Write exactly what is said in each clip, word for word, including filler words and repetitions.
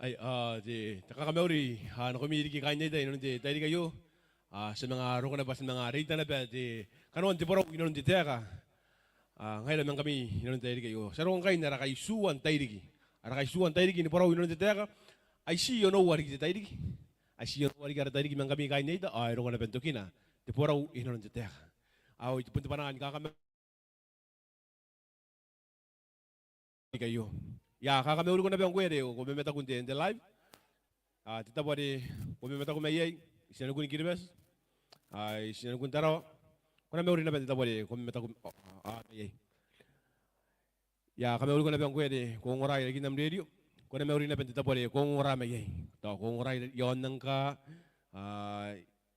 Ai, a, te, te kakamauri, a, nakoimi riki kaain Naita inanon te tairiki aio. A, ti a manga roko naba, ti a manga reita naba te kanoan te borau inanon te taeka. A, ngaira ma ngkami inanon te tairiki aio. Ti a roko ngkai n ara kaitiua n tairiki. Ara kaitiua n tairiki ni borau inanon te taeka. Ai ti onoua riki te tairiki. Ai ti onoua riki ara tairiki ma ngkami kaain Naita, ao e roko naba n tokina te borau inanon te taeka. Ao bon te bwanaa ni kakamauri aio. I a kakamauriko naba ngkoe are ko mamataku n te, n te live. A, te tabo are ko mamataku mai iai, i tinanikun Kiribati, a, i tinanikun Tarawa. Ko na mauri naba n te tabo are ko mamataku, a, a, mai iai. I a kamauriko naba ngkoe are ko ongora i rarikin am rerio. Ko na mauri naba n te tabo are ko ongora mai iai. Tao ko ongora i aon ngkai, a,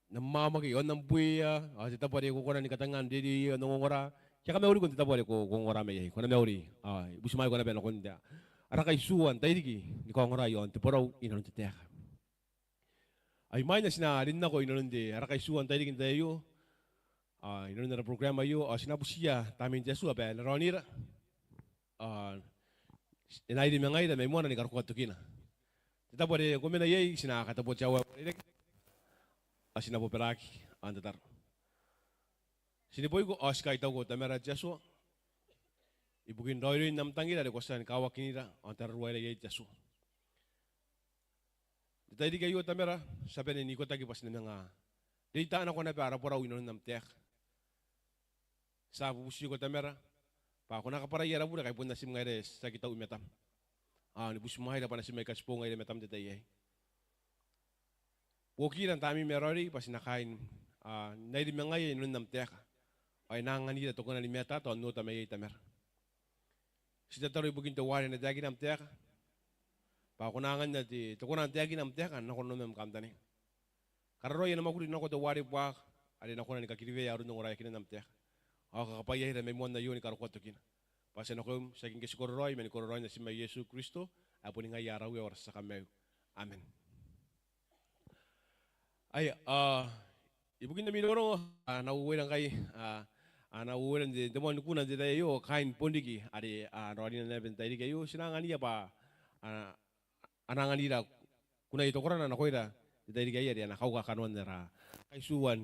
n am mwamwake, i aon am bwea, ao te tabo are ko kona ni katangnga am rerio i aon ongora. I a kamauriko n te tabo are ko, ko ongora mai iai. Ko na mauri, a, I butimwaeiko naba nakon te, ara kaitiua n tairiki ni kaongora i aon te borau inanon te taeka. Ai imwain ae ti na rin nako inanon te, ara kaitiua n tairiki n te tai aio, a, inanon ara program aio, ao ti na butiia Tamnein te Atua bwa e na raonira, a, e na iri ma ngaira mai moana ni karokoa tokina. Te tabo are ko mena iai, ti na kataboa te aoa ae uarereke, ao ti na bobaraki ao n tataro. Ti neboiko ao ti kaitauko Tamara te Atua, ibukin raoiroin am tangira are ko a tia ni kawakinira ao n tararuaira iai te Atua. N te tairiki aio Tamara, ti a bane n ikotaki bwa ti na manga reita nako naba ara borau inanon am taeka. Ti a bubutiko Tamara, bwa ko na kabwarai ara bure ngkai bon natim ngaira ae ti aki tau i matam. Ao ni butimwaeira bwa natim aika ti boou ngaira i matam n te tai aei. Buokira n Tamneim ae raoiroi bwa ti na kaain, a, n na iri ma ngaia inanon am taeka. Ao e na anganira te kona ni mata tao n ota mai iai Tamara. Ti tataro ibukin teuare e na taekina am taeka, bwa ko na anganna te, te kona n taekina am taeka nakon nanom ae kantaninga. Kararoai ana mwakuri nako teuare buaka, are e na kona ni kakiriwea aron ongoraeakinan am taeka. Ao kakabwaiaira mai moan aio ni karokoa tokina. Bwa ti a nakoim, tiaki ngke ti kororaoi, ma ni kororaoin natim ae Iesu Kristo, ae boni ngaia ara Uea ao ara tia kamaiu. Amen. Ai, a, ibukin ami rongorongo, a, N na uouira ngkai, a, a, N na uouira n te, n te moan kuna n te tai aio, kaain Bonriki, are, a, raonina naba n te tairiki aio, ti na anganiia bwa, a, a na anganira kunaia te korana nakoira n te tairiki aei, are a na kauka kanoan ara kaitiua n,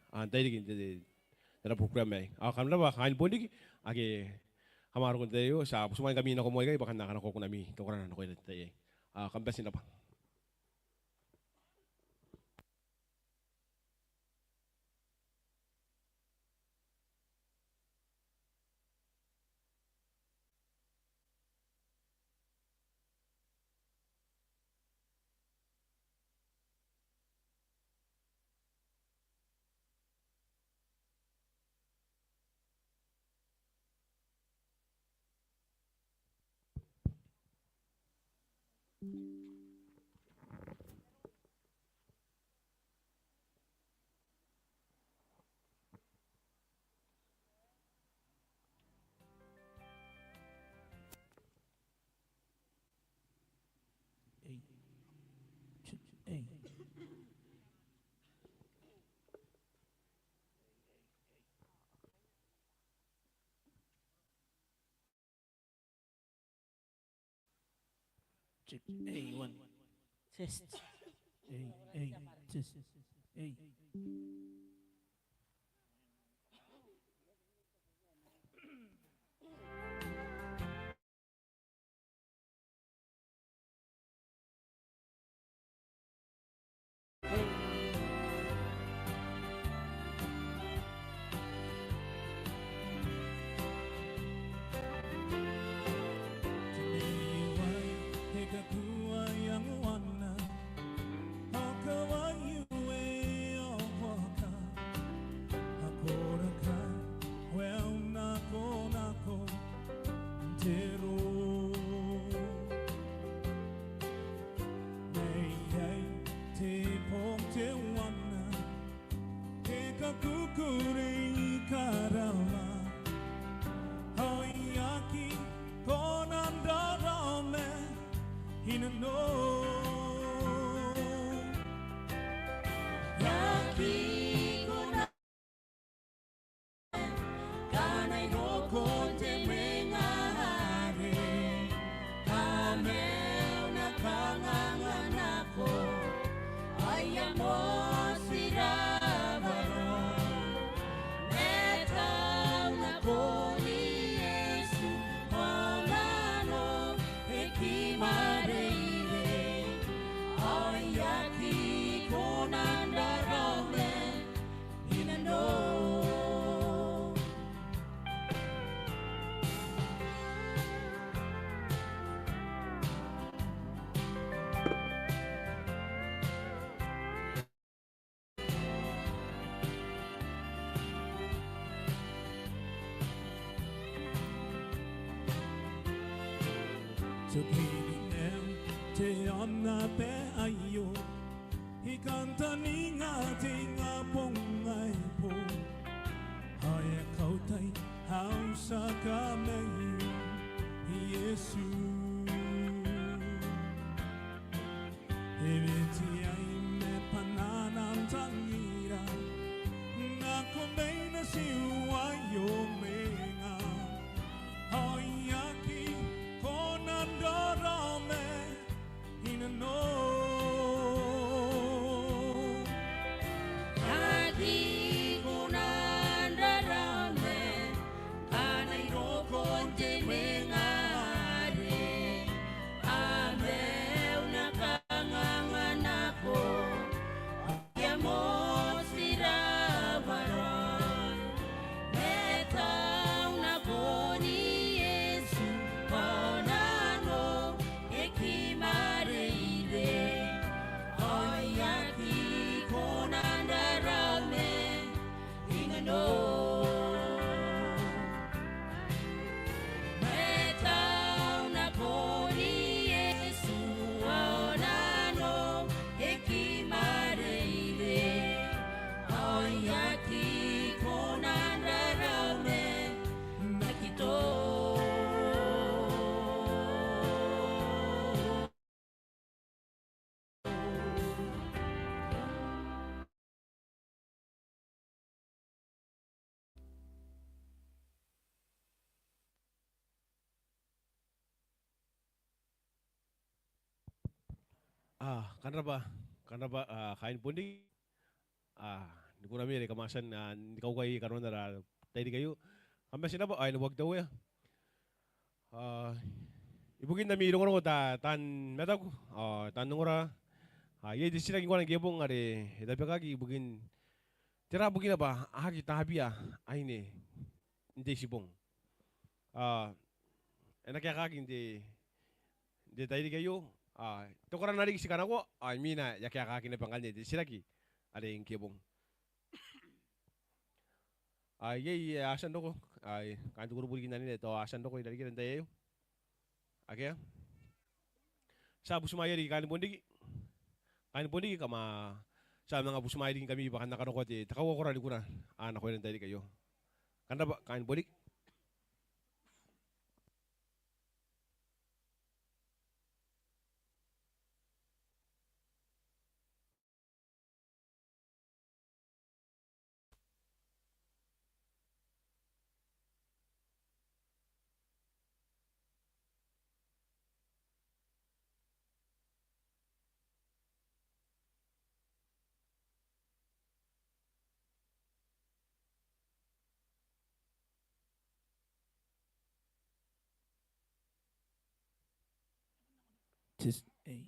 a, n tairiki n te, te, n ara program aei. Ao kam rabwa kaain Bonriki, ake kam a roko n te tai aio, ti a butimwaingkami nako moa ikai, bwa kam na kanakoa kunami te korana nakoira n te tai aei. A, kam bati n rabwa. Ei. Ei. Check. Ei, one. Test. Ei, ei, test. Ei. Te aonnaba aio, I kantaninga te ingabong ae boou, ao e a kautai au tia kamaiu Iesu. E weteai ma bwanaan tangira, nako mai natiu aio mwenga, ao I aki kona n rarama i nanou. Aki kona n rarama ngkana I roko n te mwenga are, a maiu n kanganga nako, I a motirawa raoi. Ma tau nakon Iesu, ao nanou e kimareirei, ao I aki kona n rarama i nanou. Ma tau nakon Iesu, ao nanou e kimareirei, ao I aki kona n rarama n aki tou. A, kam rabwa, kam rabwa, a, kaain Bonriki. A, ni kona mai are kam a tia n, a, ni kaukai kanoan ara tairiki aio. Kam bati n rabwa, a, e na waaki te Uea. A, ibukin ami rongorongo ta-, taan mataku, a, taan ongora. A, iai te titiraki ngkoa ngke bong are e tabekaki ibukin tera bukina bwa a aki tabea aine n te Itibong. A, e na kaekaaki n te, n te tairiki aio, a, te koraki riki ti kanakoa, a, imwina e a kaekaaki naba ngkanne te titiraki are ngke bong. A, iai ae a tia n roko, a, kaain te kurubu riki n anene tao a tia n roko irarikira n te tai aio? Akea? Ti a butimwaea riki kaain Bonriki. Kaain Bonriki, kam a tia manga butimwaea riki ngkami bwa kam na kanakoa te, te kauakora ni kuna, a, nakoira n tairiki aio. Kam rabwa, kaain Bonriki. Test, A.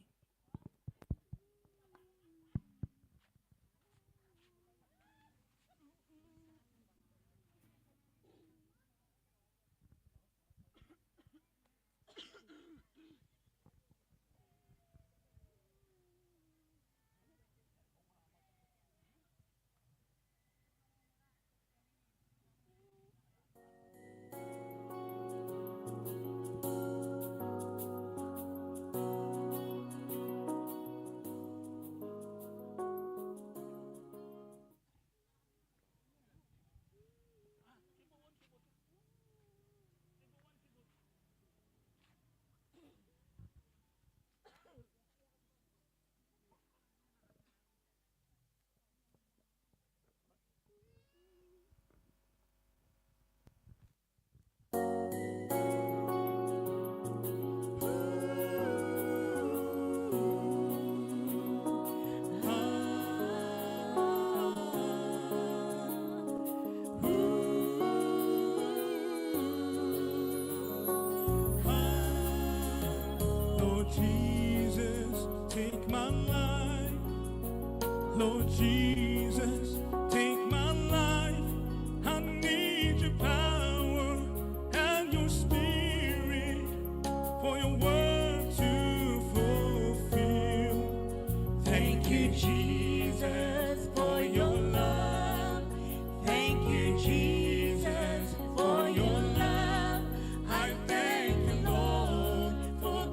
Lord Jesus, take my life. Lord Jesus, take my life. I need your power and your spirit for your word to fulfill. Thank you, Jesus, for your love. Thank you, Jesus, for your love. I thank you, Lord, for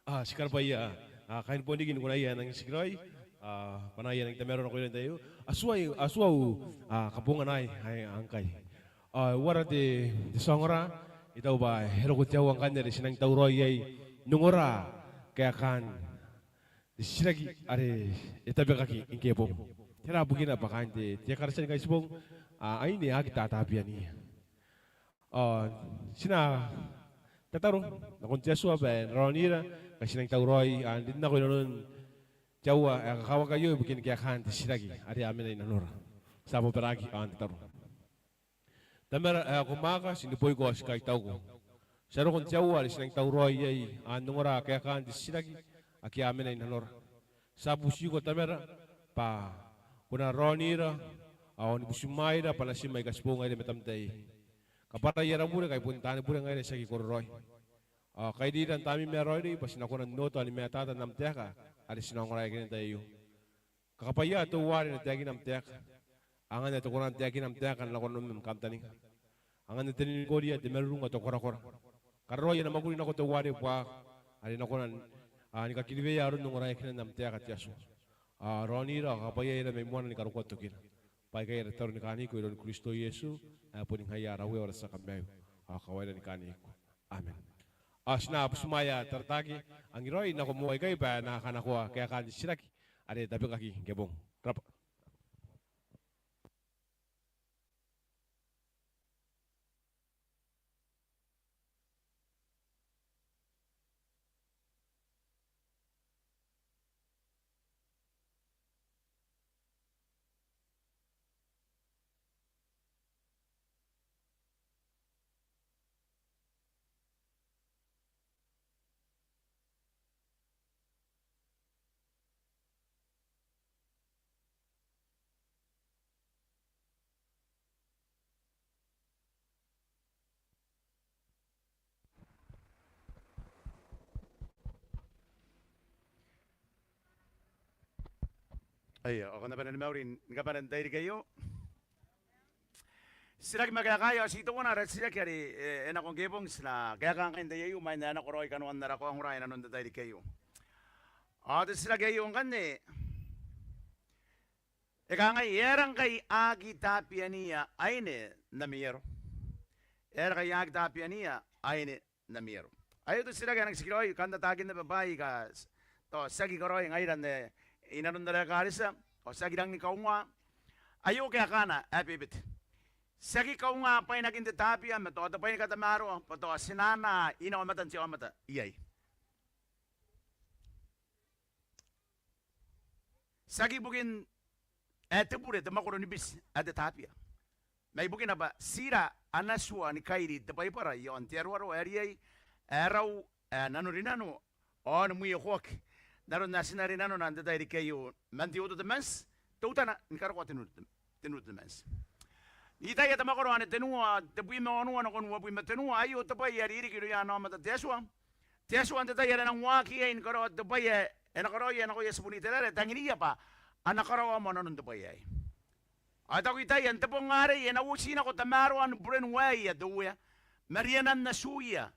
A, ti karabwaia, a, kain Bonriki ni kona ae a nang tikiraoi, a, bwa a nang tamaroa nakoira n te tai aio. A tuai, a tuai, a, kabonganai, ai, ngkai. A, uara te, te tia ongora, I taku bwa e roko te aoa ngkanne are ti nang tauraoi iai n ongora kaekaan te titiraki are e tabekaki ngke bong. Tera bukina bwa kaain te, te ekaretia ni Kaitibong, a, aine a aki tatabeaianga. A, ti na tataro nakon te Atua bwa e na raonira ngkai ti nang tauraoi, a, n rin nako inanon te aoa ae kakawaki aio ibukin kaekaan te titiraki are a mena i nanora. Ti a bobaraaki ao n tataro. Tamara ae ko mwaaka, ti neboiko ao ti kaitauko. Ti a roko n te aoa are ti nang tauraoi iai, a, n ongora kaekaan te titiraki ake a mena i nanora. Ti a butiko Tamara bwa ko na raonira ao ni butimwaeira bwa natim aika ti boou ngaira i matam n te tai aei. Kabwarai ara bure ngkai bon taani bure ngaira ae ti aki kororaoi. Ao kairira n Tamneim ae raoiroi bwa ti na kona n oota ao ni matata n am taeka are ti na ongora iai n te tai aio. Kakabwaia teuare e na taekina am taeka. Anganna te kona n taekina am taeka n nakon nanom ma am kantaninga. Anganna te ninikoria, te marurung ao te korakora. Kararoai ana mwakuri nako teuare buakaka are e na kona n, a, ni kakiriwea aron ongoraeakinan am taeka te Atua. A, raonira ao kakabwaiaira mai moana ni karokoa tokina. Bwa aikai ara tataro ni kaaniko iroun Kristo Iesu ae boni ngaia ara Uea ao ara tia Kamaiu ao kawaira ni kaaniko. Amen. A, ti na butimwaea Tarataake Angiraoi nako moa ikai bwa e na kanakoa kaekaan te titiraki are e tabekaki ngke bong. Rabwa. Aia, ao kam na bane ni mauri ni kabane n te tairiki aio. Titiraki ma kaeka, ao ti teuana ara titiraki are e, e nako ngke bong, ti na kaeka ngkai n te tai aio, imwain ae e nako raoi kanoan ara kaongora inanon te tairiki aio. Ao te titiraki aio ngkanne e kangai: E aera ngkai a aki tabeaianga aine n ami aro? E aera ngkai a aki tabeaianga aine n ami aro? Aio te titiraki ae nang tikiraoi, kam na ataaki naba bwaai aika tao ti aki karaoi ngaira n, e, inanon ara ekaretia, ao ti aki rangi ni kaunga. Aio kaekana ae bebete. Ti aki kaunga bwainakin te tabeia ma tao te bwai ni katamaroa bwa tao ti na anaa inaomatan te aomata iai. Tiaki ibukin ae te bure te mwakoro ni biti ae te tabeia, ma ibukina bwa ti ira ana tua ni kairi te Baibara iaon te aroaro ae riai, ae rau, ae nanorinano, ao ni mwiokoaki n aron ae ti na rinanona n te tairiki aio, man te uoto te manti, teutana ni karokoa tenua te, tenua te manti. N Itaia te mwakoro ane tenua, tebwi ma onoua nakon uabwi ma tenua, aio te bwai ae ririki irouia ana aomata te Atua. Te Atua n te tai are e nang waaki iai ni karaoa te bwai ae e na karaoia nakoia tibun Iteraera, e tangiriia bwa a na karaoa moa nanon te bwai aei. Ao e taku Itaia, n te bong arei e na uoti nako tamaroan buren waeia te Uea, ma rienan atuia,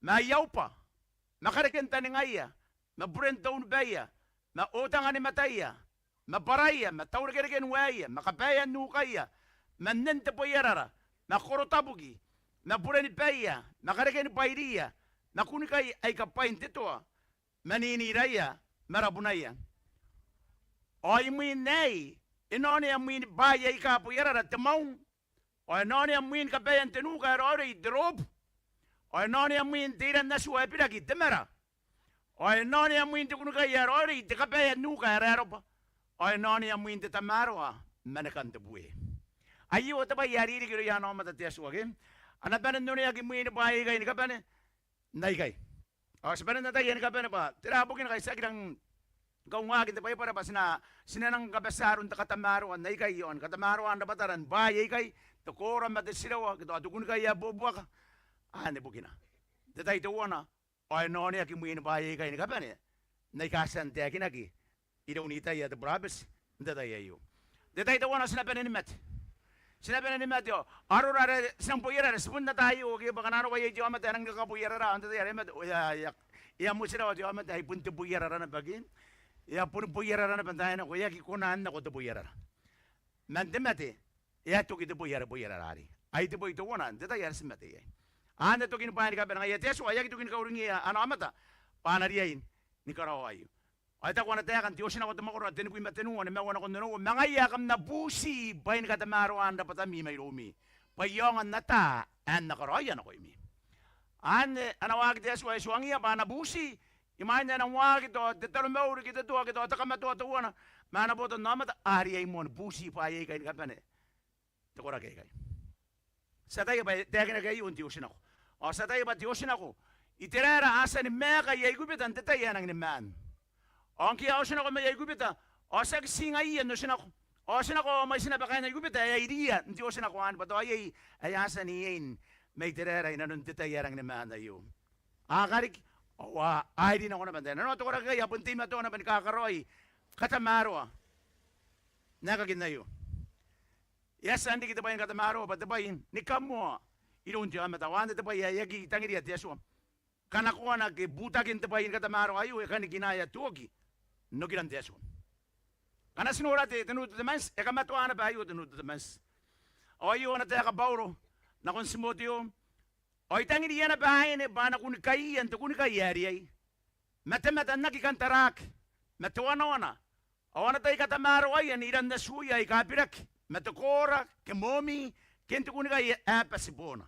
ma aia uba, ma kareken taningaia, ma buren te unibaia, ma otanganimataia, ma bwaraia, ma taurekereken waeia, ma kabaean nukaia, ma nnen te bwaiarara, ma korotabuki, ma burenibaia, ma karekeni bwairiia, ma kunnikai aika bwain te toa, ma niniraia, ma rabunaia. Ao imwin aei, e na onea mwin bwaai aika bwaiarara te mwaung, ao e na onea mwin kabaean te nuka ae raoiroi te robu, ao e na onea mwin te iran atua ae biraki te mara, ao e na onea mwin te kunnikai ae raoiroi te kabaean nuka ae raeroba, ao e na onea mwin te tamaroa ma ni kan te bue. Aio te bwai ae riki irouia ana aomata te Atua ke. A na bane n oneaki mwin bwaai aikai ni kabane n aikai. Ao ti bane n ataia ni kabane bwa tera bukina ngkai ti aki rang kaungaaki n te Baibara bwa ti na, ti na nang kabatia aron te katamaroa n aikai, ao ni katamaroa n rabwatara ni bwaai aikai, te koora ma te tirawa, ke tao te kunnikai ae bobuaka. Anne bukina. N te tai teuana ao e na oneaki mwin bwaai aikai ni kabane n aika a tia n taekinaki iroun Itaia te burabeti n te tai aio. N te tai teuana ti na bane ni mate. Ti na bane ni mate ao arora are ti nang boiarara, ti bon ataa aio ke bwa ngkana arona bwa iai te aomata ae nangi ni kakaboiarara ao n te tai are e mate ao e a, e a, e a motirawa te aomata ae bon te boiarara naba ke. E a boni boiarara naba n taai nako, e aki kona n nako te boiarara. Man te mate e a toki te bwai are boiarara arei. Ai te bwai teuana n te tai are ti mate iai. Anne tokin bwaai ni kabane, ngaia te Atua e aki toki ni kauringia ana aomata bwa a na riai ni karaoa aio. Ao e taku ana taeka n te Otinako te mwakoro ae tenibwi ma tenua, nimaua nakon onoua, ma ngaia ae kam na buti bwain katamaroan rabwatami mairoumi, bwa I aonga n ataa ae N na karaoia nakoimi. Anne ana waaki te Atua ae tuangiia bwa a na buti imwain ae e nang waaki tao te taromauri ke te tua ke tao te kamatoa teuana ma ana botannaomata, a riai moa ni buti bwaai aikai ni kabane. Te koraki aikai. Ti ataia bwa e taekinaki aio n te Otinako. Ao ti ataia bwa te Otinako, Iteraera a tia ni maeka i Aikubita n te tai ae nangi ni maan. Ao ngke a otinako mai Aikubita ao tiaki ti ngaiia n otinako. A otinako ao mwaiti naba kaain Aikubita ae a iriia n te otinako anne bwa tao iai ae a tia n iein ma Iteraera inanon te tai ae nangi ni maan aio. A kariki ao a, a iri nako naba n taai nanoa. Te koraki aikai a bon teimatoa naba ni kakaraoi katamaroa n aekakin aio. E a tia n riki te bwai ni katamaroa bwa te bwai ni kamoa iroun te aomata. Ao anne te bwai ae e aki tangiria te Atua kanakoana ke butakin te bwai ni katamaroa aio, e kanikinaea te oki n okiran te Atua. Ngkana ti nora te, te Nu Tetemanti, e kamatoa naba aio te Nu Tetemanti. Ao aio ana taeka Bauro nakon Timoteo. Ao I tangiria naba aine bwa a na kunnikaiia n te kunnikai ae riai, ma te mata n aki kan taraaki, ma te wanawana, ao a na tai katamaroaia n iran atuia aika biraki, ma te koora ke moomii, ke n te kunnikai ae bati boona.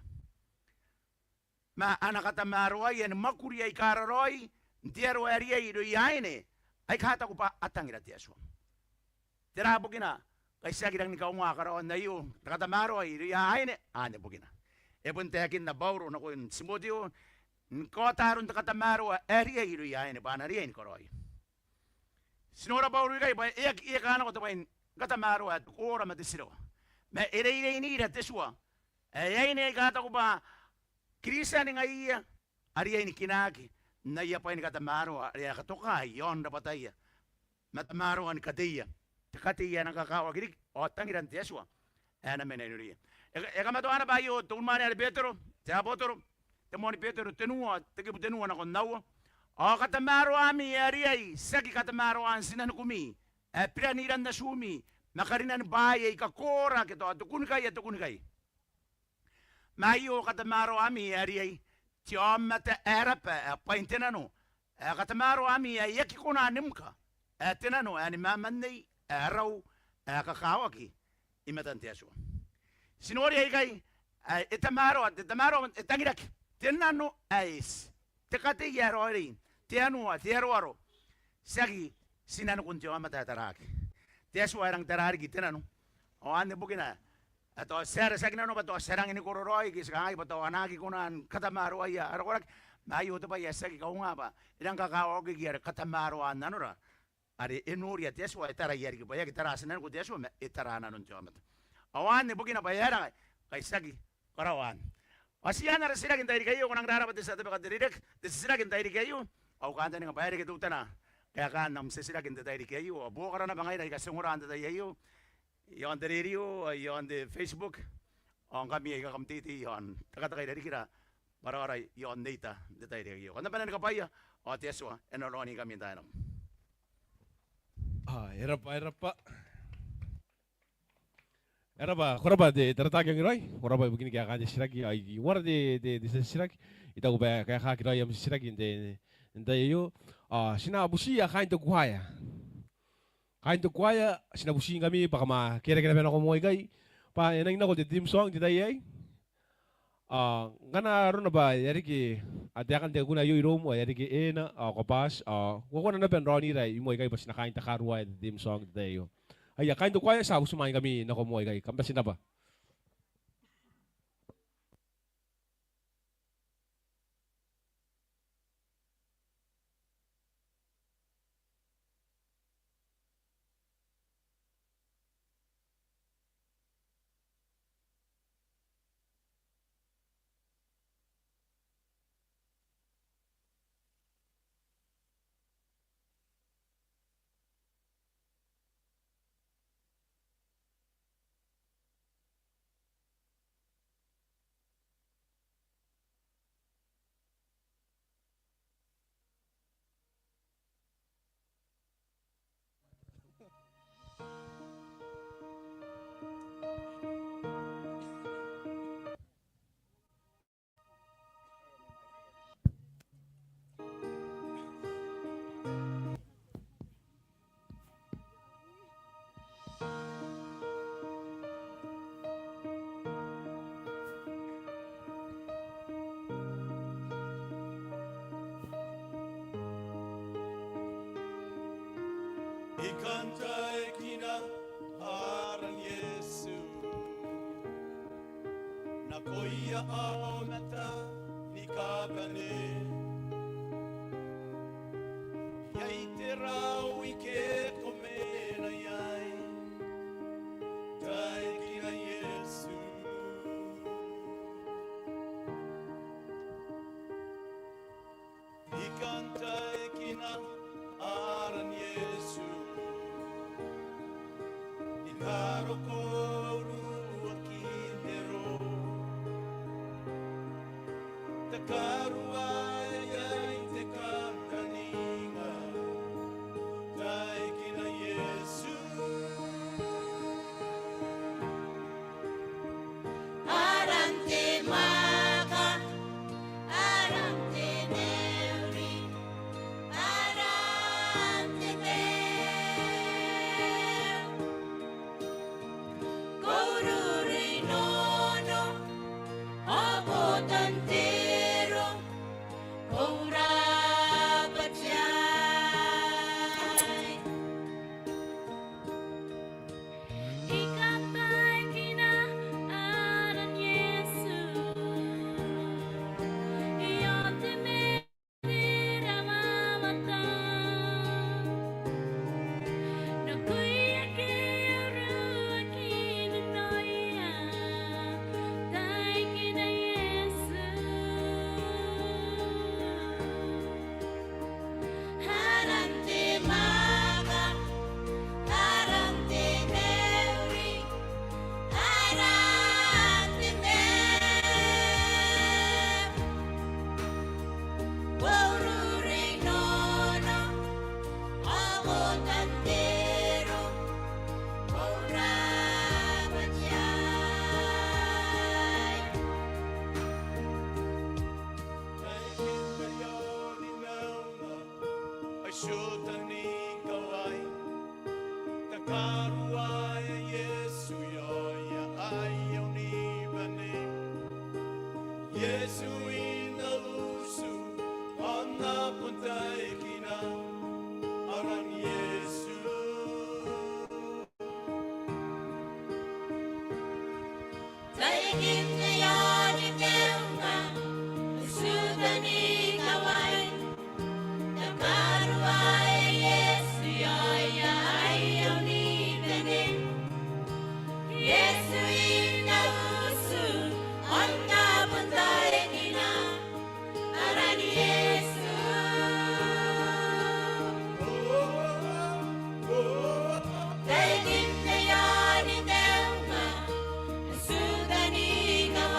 Ma a na katamaroaia ni mwakuri aika raraoi n te aro ae riai irouia aine aika taku bwa a tangira te Atua. Tera bukina ngkai ti aki rangi ni kaunga karaoan aio, te katamaroa irouia aine? Anne bukina. E bon taekinna Bauro nakon Timoteo ni kaota aron te katamaroa ae riai irouia aine bwa a na riai ni karaoia. Ti nora Bauro ikai bwa e aki eka nako te bwai ni katamaroa ae te koora ma te tirawa, ma e reireinira te tua ae aine aika taku bwa Kristian ngaiia a riai ni kinaaki n aia bwai ni katamaroa are a katoka i aon rabwataia ma tamaroa ni kateia, te katei ae nang kakawaki riki ao tangiran te Atua ae na mena i noriia. E, e kamatoa naba aio te unimwaane are Betero, te abotoro, te moani Betero tenua, te kibu tenua nakon aua. Ao katamaroami ae riai tiaki katamaroan tinanikumi ae bira n iran atumi ma karinan bwaai aika koora ke tao te kunnikai, a te kunnikai. Ma aio katamaroami ae riai, te aomata ae raba ae bwain te nano, ae katamaroami ae e aki kona ni mka, ae te nano ae ni mamannei, ae rau, ae kakawaki i matan te Atua. Ti noria ikai ae e tamaroa, te tamaroa e tangiraki, te nano ae eti, te katei ae raoiroi, te anoa, te aroaro, tiaki tinanikun te aomata ae taraaki. Te Atua e rangi n tara riki te nano. Ao anne bukina ae tao ti aera tiaki nanona bwa tao ti a rangi ni kororaoi ke ti kangai bwa tao a na aki kona ni katamaroaia ara koraki. Ma aio te bwai ae ti aki kaunga bwa e rangi ni kakawaki riki are katamaroan nanora are e noria te Atua, e taraia riki bwa e aki tara tinaniku te Atua ma e tara nanon te aomata. Ao anne bukina bwa e aera ngkai ti aki karaoa anne. Ao ti anaa ara titiraki n tairiki aio, ko nang rarabwa te tia tabeka te reiraki, te titiraki n tairiki aio. Au kantaninga bwa e reke teutana kaekaan am titiraki n te tairiki aio, ao buokara naba ngaira aika ti ongora n te tai aio i aon te rerio, i aon te Facebook, ao ngkami aika kam teitei i aon te katakairarikira bwa raora i aon neita n te tairiki aio. Kam na bane ni kabwaia, ao te Atua e na raoiroi n iai ngkami n taai nako. A, e rabwa, e rabwa. E rabwa, ko rabwa te, te Taratara Kiongiraoi, ko rabwa ibukin kaekaan te titiraki, ao i, i wara te, te, te titiraki, I taku bwa e kaekaaki raoi am titiraki n te, n te tai aio. A, ti na butiia kaain te kuaea. Kaain te kuaea, ti na butiingkami bwa kam a kerake naba nako moa ikai, bwa e nangi nako te theme song n te tai aei. Ao ngkana arona bwa e a reke taekan te kuna aio iroum, ao e a reke ena, ao ko bati, ao ko kona naba n raonira i moa ikai bwa ti na kaai n takaruaea te theme song n te tai aio. Aia, kaain te kuaea, ti a butimwaeingkami nako moa ikai, kam bati n rabwa. I kan taekina aran Iesu nakoia aomata ni kabane. Iai te rau ike ko mena iai, taekina Iesu. I kan taekina aran Iesu ni karokoa uruakin te roo. Takaruaea iai te kantaninga, taekina Iesu. Aran te mwaaka, aran te mauri, aran te bwai. Ko ururi nono, ao ko tanteroa, ko rabwa te Atua. I kan taekina aran Iesu, i aon te mwane n te rawawata. Nakoia ake a uruaki n nanoia, taekina Iesu. Aran te mwaaka, aran te mauri, aran te bwai. Ko ururi nono, ao ko tanteroa, ko rabwa te Atua. Taikinna i aoni maunga, ai tiota ni kawai. Takaruaea Iesu i aoia aia unibane. Iesu i nanon utu, ao N na bon taekina aran Iesu. Taikinna i aoni maunga, tiota ni kawai. Takaruaea Iesu i aoia aia unibane. Iesu i nanon utu, ao N na bon taekina aran Iesu. Taikinna i aoni maunga, tiota ni kawai.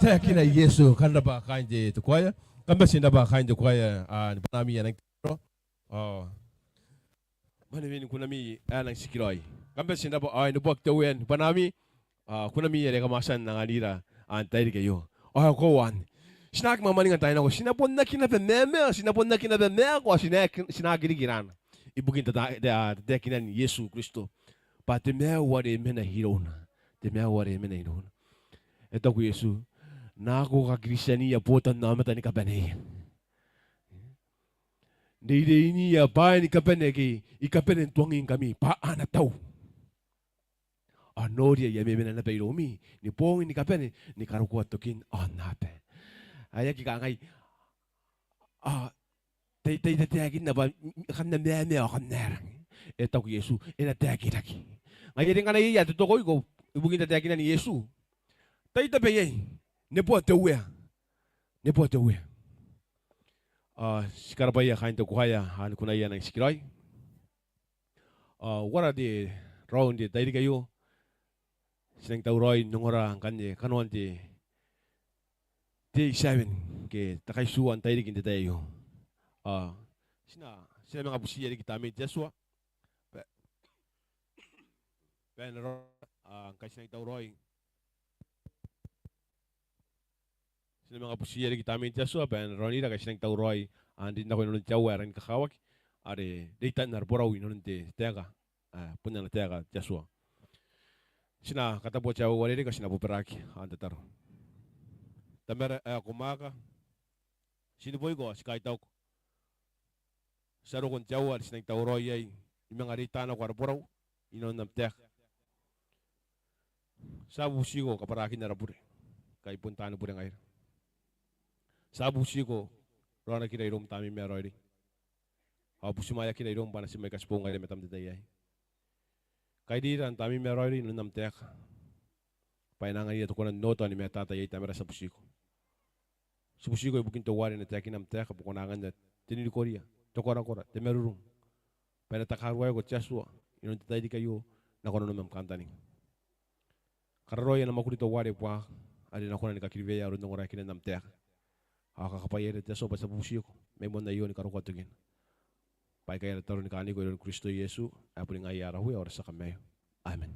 Taekina Iesu. Kam rabwa kaain te, te kuaea. Kam bati n rabwa kaain te kuaea, a, ni bwanaami ae nang tiro. Ao mwanewen kunami ae nang tikiraoi. Kam bati n rabwa, ao e neboaki te Uea ni bwanaami, a, kunami are kam a tia n anganira n te tairiki aio. Ao e koaua anne. Ti na aki mwamwaninga n taai nako. Ti na bon aki naba mamaa, ti na bon aki naba maaku, ao ti na aki, ti na aki riki raana. Ibukin tata-, ta-, tataekinan Iesu Kristo. Bwa te maiu are mena irouna. Te maiu are mena irouna. E taku Iesu, nako kaKiritian aia botannaomata ni kabaneia. Reireinia bwaai ni kabane ake I kabane n tuangingkami, bwa a na tau. Ao noria, I a memena naba iroumi ni boong ni kabane, ni karokoa tokin aonnaba. Ae aki kangai, a, tai, tai tataekinna bwa, mm, kam na mamaa ao kam na aera. E taku Iesu, e na taekiraki. Ngaia are ngkana iai ae totokoiko ibukin tataekinan Iesu, tai tabe iai, neboa te Uea. Neboa te Uea. A, ti karabwaia kaain te kuaea, a, ni kunaia ae nang tikiraoi. A, uara te raou n te tairiki aio. Ti nang tauraoi n ongora ngkanne kanoan te, te day seven ke te kaitiua n tairiki n te tai aio. A, ti na, ti na manga butiia riki Tamnein te Atua. Bwa, bwa e na raoi, a, ngkai ti nang tauraoi. Ti na manga butiia riki Tamnein te Atua bwa e na raonira ngkai ti nang tauraoi n rin nako inanon te aoa ae rangi ni kakawaki, are reitan ara borau inanon te taeka, a, bon ana taeka te Atua. Ti na katabua te aoa ae uarereke, ti na bobaraki n tataro. Tamara ae ko mwaaka, ti neboiko, ti kaitauko. Ti a roko n te aoa are ti nang tauraoi iai ni manga reita nako ara borau inanon am taeka. Ti a bubutiko kabwarakin ara bure, ngkai bon taani bure ngaira. Ti a bubutiko raonakira iroum Tamneim ae raoiroi. Ao butimwaeakira iroum bwa a na ti mai katiboo ngaira i matam n te tai aei. Kairira Tamneim ae raoiroi inanon am taeka, bwa e na anganira te kona n oota ao ni mataata iai. Tamara, ti a butiko. Ti butiko ibukin teuare e na taekina am taeka, bwa ko na anganna te ninikoria, te korakora, te marurung, bwa e na takaruaeko te Atua inanon te tairiki aio nakon nanom am kantaninga. Kararoa ana mwakuri teuare e buakaka, are e na kona ni kakiriweia aron ongoraeakinan am taeka. Ao kakabwaiaira te Atua bwa ti a bubutiko mai moan aio ni karokoa tokina. Bwa aikai ara tataro ni kaaniko iroun Kristo Iesu, ae boni ngaia ara Uea ao ara tia Kamaiu. Amen.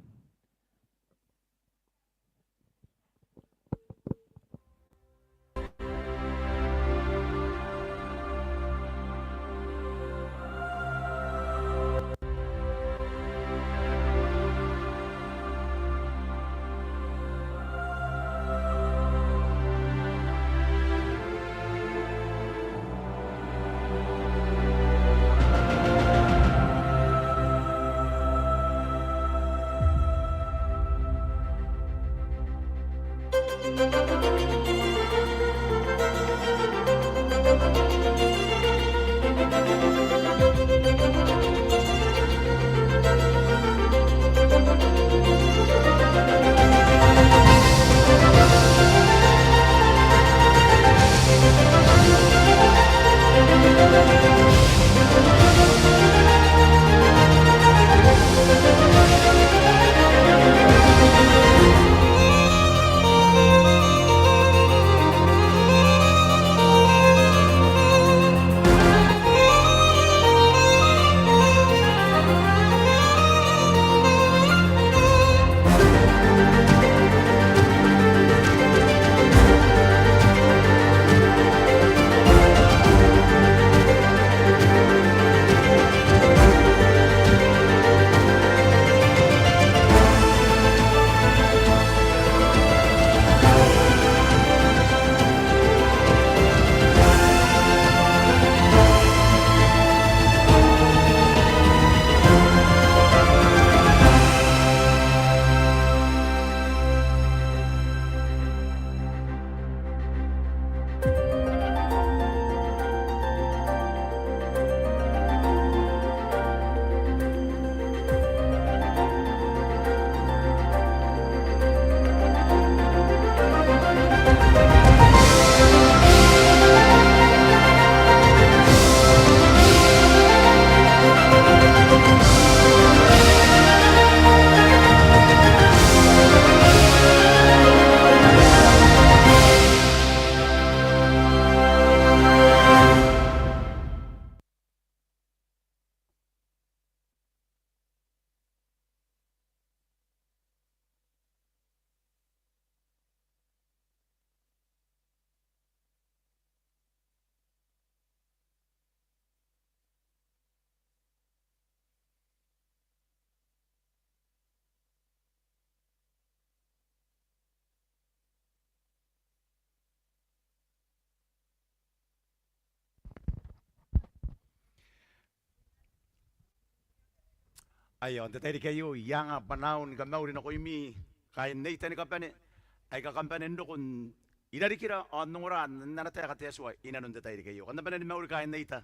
Aio, n te tairiki aio, I anga bwanaau ni kamauri nakoimi kaain Neita ni kabane aika kam bane n roko n irarikira ao n ongora n ana taeka te Atua inanon te tairiki aio. Kam na bane ni mauri kaain Neita.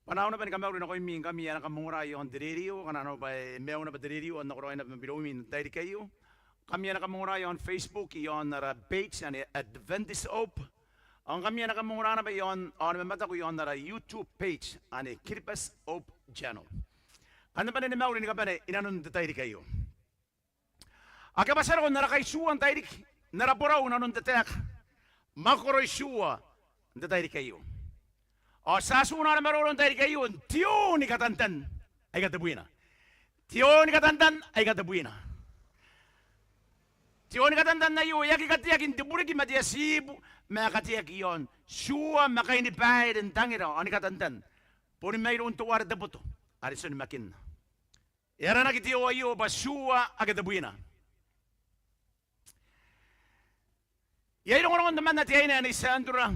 Bwanaau naba ni kamauri nakoimi ngkami ae na kam ongora iaon te rerio, ngkana arona bwa e maiu naba te rerio ao N na karaoia naba ma biroumi n te tairiki aio. Ngkami ae na kam ongora iaon Facebook iaon ara page ane Adventist Hope. Ao ngkami ae na kam ongora naba iaon, ao ni mamataku iaon ara YouTube page ane Kiribati Hope Channel. Kam na bane ni mauri ni kabane inanon te tairiki aio. Akea bwa ti a roko n ara kaitiua n tairiki, n ara borau inanon te taeka, mwakoro itiua n te tairiki aio. Ao ti a atuna ara maroro n tairiki aio n te oo ni katantan aika tebwina. Te oo ni katantan aika tebwina. Te oo ni katantan aio e aki kateaki n te bureki ma te atibu, ma e kateaki iaon tiua ma kainibaire n tangira ao ni katantan, boni mairoun teuare te boto are ti onimakinna. E aranaki te oo aio bwa tiua ake tebwina. Iai rongorongon temanna te aine ae Nei Sandra.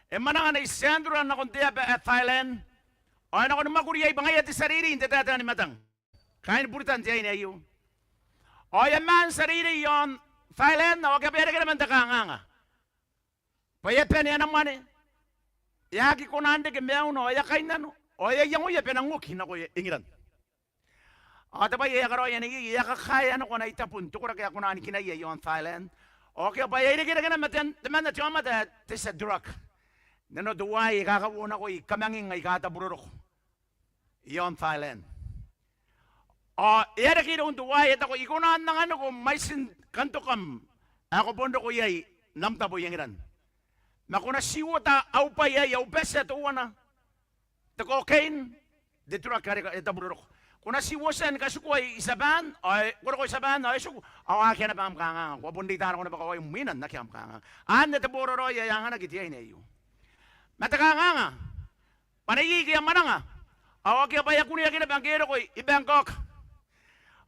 E mwananga Nei Sandra nakon te aba ae Thailand, ao e nako ni mwakuri iai bwa ngaia te tia reirei n te taetae ni matang kaain Buritan te aine aio. Ao e a maan tia reirei iaon Thailand, ao akea bwa e a reke naba n te kanganga bwa e a bane ana mwane, e a aki kona n reke maiuna, ao e a kainnano, ao e a iangoia bwa e nang oki nako England. Ao te bwai ae e a karaoia neiei, e a kakaea nako ana itabon te koraki ae kona ni kinaia iaon Thailand. Ao akea bwa e a irekereke naba ma temanna te aomata ae te tia drug, n nano teuaei aika a kauonakoi kamanging aika a tabu roroko iaon Thailand. Ao e a reke iroun teuaei, e taku, I kona n anganiko mwaitin kantokam ae ko bon roko iai n am tabo i England. Ma ko na tii uota au bwai aei, au batia teuana te cocaine, te drug are e tabu roroko. Ko na tii uotia ni katikua i Tiaban, ao ko roko i Tiaban ao e tiku, ao akea naba am kanganga. Ko a bon reita nako naba kawai mwiina n akea am kanganga. Anne te boraraoi ae anganaki te aine aio. Ma te kanganga bwa neiei ngke e a mwananga, ao akea bwa e a kuneaki naba ngke e roko i Bangkok.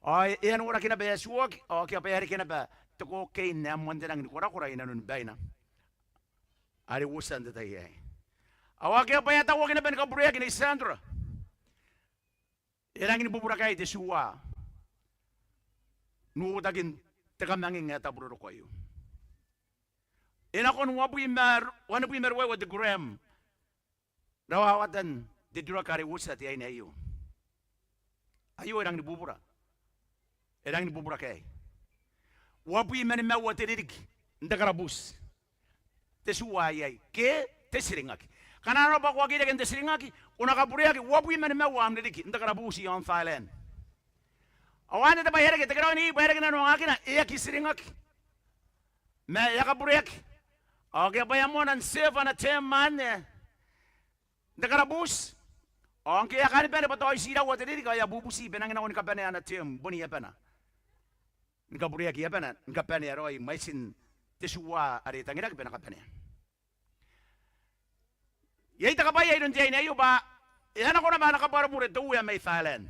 Ao e a noraki naba e a tuoaki, ao akea bwa e a reke naba te cocaine ae moan te rangi ni korakora inanoni baina are e uotia n te tai aei. Ao akea bwa e a tauaki naba ni kabureaki Nei Sandra. E rangi ni bubura kaei te tuua n uotakin te kamanging ae tabu roroko aio. E nakon uabwi ma, wanibwi ma ruaiwa te gram rawawatan te drug are e uotia te aine aio. Aio e rangi ni bubura. E rangi ni bubura kaei. Uabwi ma nimaua te ririki n te karabuuti te tuua aei, ke te tiringaki. Ngkana arona bwa ko aki reke n te tiringaki, ko na kabureaki uabwi ma nimaua am ririki n te karabuuti iaon Thailand. Ao anne te bwai ae reke, te karaoi neiei bwa e reke nanoangakina, e aki tiringaki ma e a kabureaki. Ao akea bwa e a moana n serve ana term anne n te karabuuti. Ao ngke e a kaan bane bwa tao iti iraua te ririki ao e a bubuti bwa e nangi nako ni kabanea ana term, boni abana ni kabureaki abana ni kabanea raoi mwaitin te tuua are e tangiraki bwa e na kabanea. Iai te kabwaia iroun te aine aio bwa e a nako naba ana kabwarabure te Uea mai Thailand.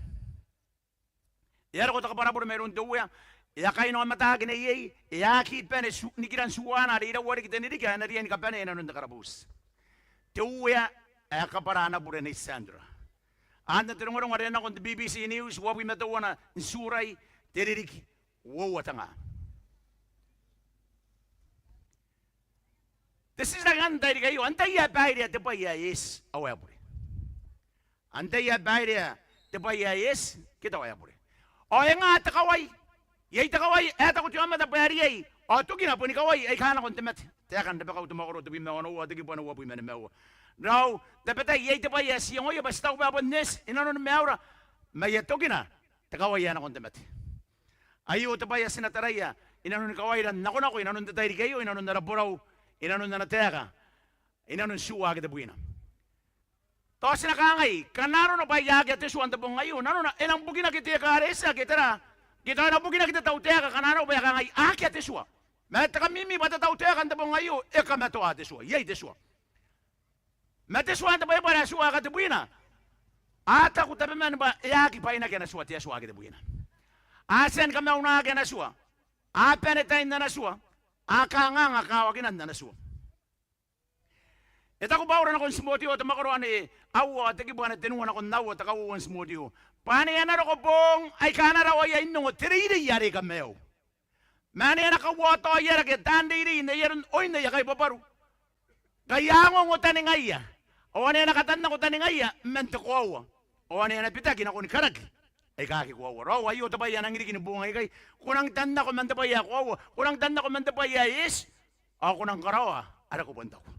E a roko te kabwarabure mairoun te Uea, e a kainaomataaki neiei, e a aki bane tu-, nikiran tuuana are iraua riki te ririki ae e na riai ni kabanea inanon te karabuuti. Te Uea ae kabwara ana bure Nei Sandra. Anne te rongorongo are e nako n te B B C News, uabwi ma teuana n Turai, te ririki uoua te ngaa. Te titiraki anne n tairiki aio, antai ae bairea te bwai ae eti ao ae bure? Antai ae bairea te bwai ae eti ke tao ae bure? Ao e nga te kawai? Iai te kawai ae taku te aomata bwa e riai, ao tokina boni kawai aika a nako n te mate. Taeka n Rabakau te mwakoro tebwi ma onoua, te kibu ae uabwi ma nimaua. Raou, tabetai iai te bwai ae ti iangoia bwa ti taku bwa e bon eti inanoni maiura, ma iai tokina te kawai ae nako n te mate. Aio te bwai ae ti na taraia inanoni kawaira n nakonako inanon te tairiki aio, inanon ara borau, inanon ana taeka, inanon tuua ake tebwina. Tao ti na kangai, ngkana arona bwa e akea te tua n te bong aio, nanona e nang bukinaki te ekaretia ke tera, ke tao e na bukinaki te tautaeka ngkana arona bwa e kangai akea te tua. Ma te kamimi bwa te tautaeka n te bong aio e kamatoa te tua, iai te tua. Ma te tua n te Baibara, tua ake tebwina, a taku tabeman bwa e aki bwainaki ana tua te Atua ake tebwina. A tia ni kamaunaki ana tua. A bane tain ana tua. A kanganga kawakinan ana tua. E taku Baura nakon Timoteo, te mwakoro ae aua, te kibu ae tenua nakon aua, te kauoua n Timoteo, bwa ane a na roko boong aika a na rawaia n ongo te reirei are kamaiu, ma ane a na kauataoia rake taan reirei n ai aron oin aia kaibwabwaru, ngkai a ongo taningaia, ao ane a na katannako taningaia man te koaua, ao ane a na bitaki nakoni karaki aika aki koaua. Raou, aio te bwai ae nang riki ni boong aikai. Ko nang tannako man te bwai ae koaua, ko nang tannako man te bwai ae eti, ao ko nang karaoa are ko bon taku,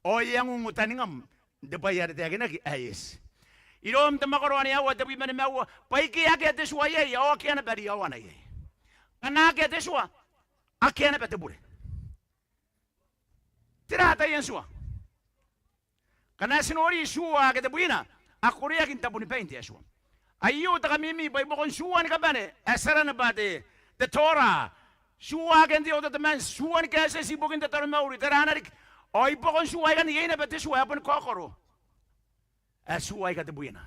ao e a ongo taningam n te bwai are taekinaki ae eti. I Rom, te mwakoro ae aua, te bwi ma nimaua, bwa ike akea te tua iai, ao akea naba riaoana iai. Ngkana akea te tua, akea naba te bure. Tera taian tua? Ngkana ti nori tua ake tebwina, a koreaki n tabonibain te Atua. Aio te kamimi bwa i buakon tua ni kabane ae ti arana bwa te, te Torah, tua ake n te Old Testament, tua ni kaetieti ibukin te taromauri, tera riki, ao i buakon tua aikai iai naba te tua ae boni kaokoro ae tua aika tebwina.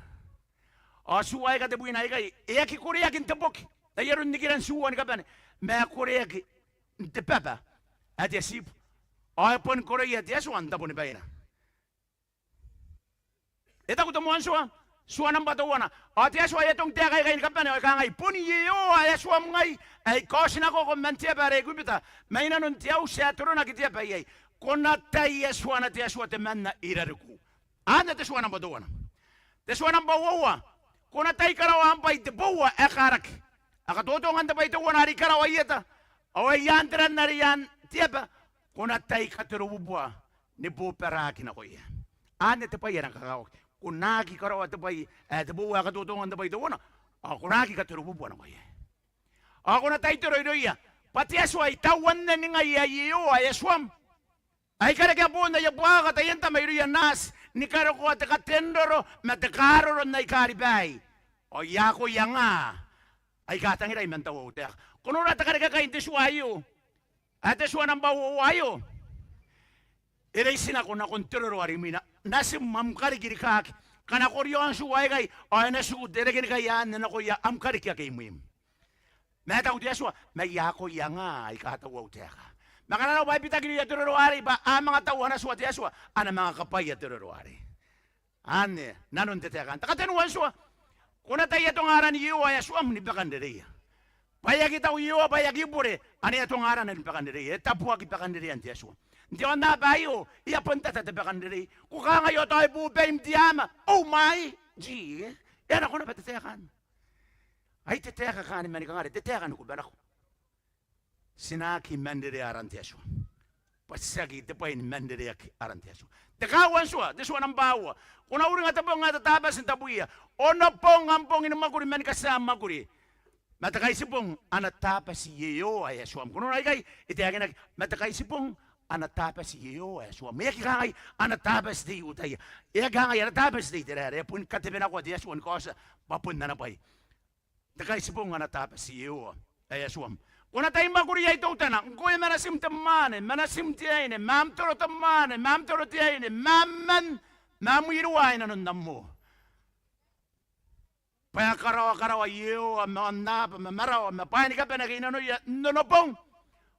Ao tua aika tebwina aikai e aki koreaki n te boki n ai aron nikiran tua ni kabane, ma e koreaki n te baba ae te atibu, ao e boni koroia te Atua n tabonibaina. E taku te moan tua, tua nambwa teuana, ao te Atua e atongi taeka aikai ni kabane, ao e kangai, boni Iehova ae Atuam ngai, ae I kaotinakoko man te aba are Aikubita, mai nanon te auti ae toronaki te aba iai. Ko na tai Atuana te Atua temanna i rarikiu. Anne te tua nambwa teuana. Te tua nambwa uoua, ko na tai karaoa am bwai te boua ae karaki. A katotongan te bwai teuana are i karawa i eta, ao ai aan te ran are i aan te aba, ko na tai katorobubua ni bobaraki nakoia. Anne te bwai ae rang kakawaki. Ko na aki karaoa te bwai ae te boua ae katotongan te bwai teuana, ao ko na aki katorobubua nakoia. Ao ko na tai toro irouia, bwa te Atua ae I tauanne ningai ae Iehova ae Atuam, ae I karekea boon aia buakaka taian tama irouia naati, ni karokoa te katenroro ma te kaaroro n aika ribaai, ao I a akoia nga aika tangirai man tauau taeka. Ko nora te karikakain te tua aio, ae te tua nambwa uoua aio. E reitinako nakon te roro are imwina. Natim am karikirikaki. Ngkana ko riaon tua aikai, ao e na tiku te rekenikai anne nakoia am kariki ake imwim. Ma e taku te Atua, ma I a akoia nga aika tauau taeka. Ma ngkana arona bwa e bitaki irouia te roro arei bwa a manga tau ana tua te Atua, a na manga kabwaia te roro arei. Anne nanon te taeka. Te katenua n tua, ko na tai atonga aran Iehova ae Atuam ni bakan rereia. Bwa e aki tau Iehova bwa e aki bure, ane atonga arana ni bakan rereia. E tabuaki bakan rerean te Atua. N te aonnaba aio, e a bon tata te bakan rerei. Ko kangai ao tao e bobaim te ama. Oh my, gee, e a nako naba te taeka anne. Ai te taeka kanga ni manikangare, te taeka ni kubanako. Ti na aki manrerea aran te Atua, bwa tiaki te bwai ni manrereaki aran te Atua. Te kaaua n tua, te tua nambwa aua, ko na uringa te bong ae te Tabati n tabwiia. Onobong am bong ni mwakuri mani katia am mwakuri, ma te Kaitibong ana Tabati Iehova ae Atuam. Ko nora aikai, e taekinaki, ma te Kaitibong ana Tabati Iehova ae Atuam. E aki kangai ana Tabati te I-Iutaia. E aki kangai ana Tabati te Iteraera. E a boni katebenakoa te Atua ni kaotia bwa bon ana bwai. Te Kaitibong ana Tabati Iehova ae Atuam. Ko na tai mwakuri iai teutana, ngkoe ma natim te mwaane, ma natim te aine, ma am toro te mwaane, ma am toro te aine, ma am man, ma am iruwa i nanon am moo. Bwa e a karaoa karawa Iehova ma aonnaba ma marawa ma bwaai ni kabane ake i nanoia n onobong.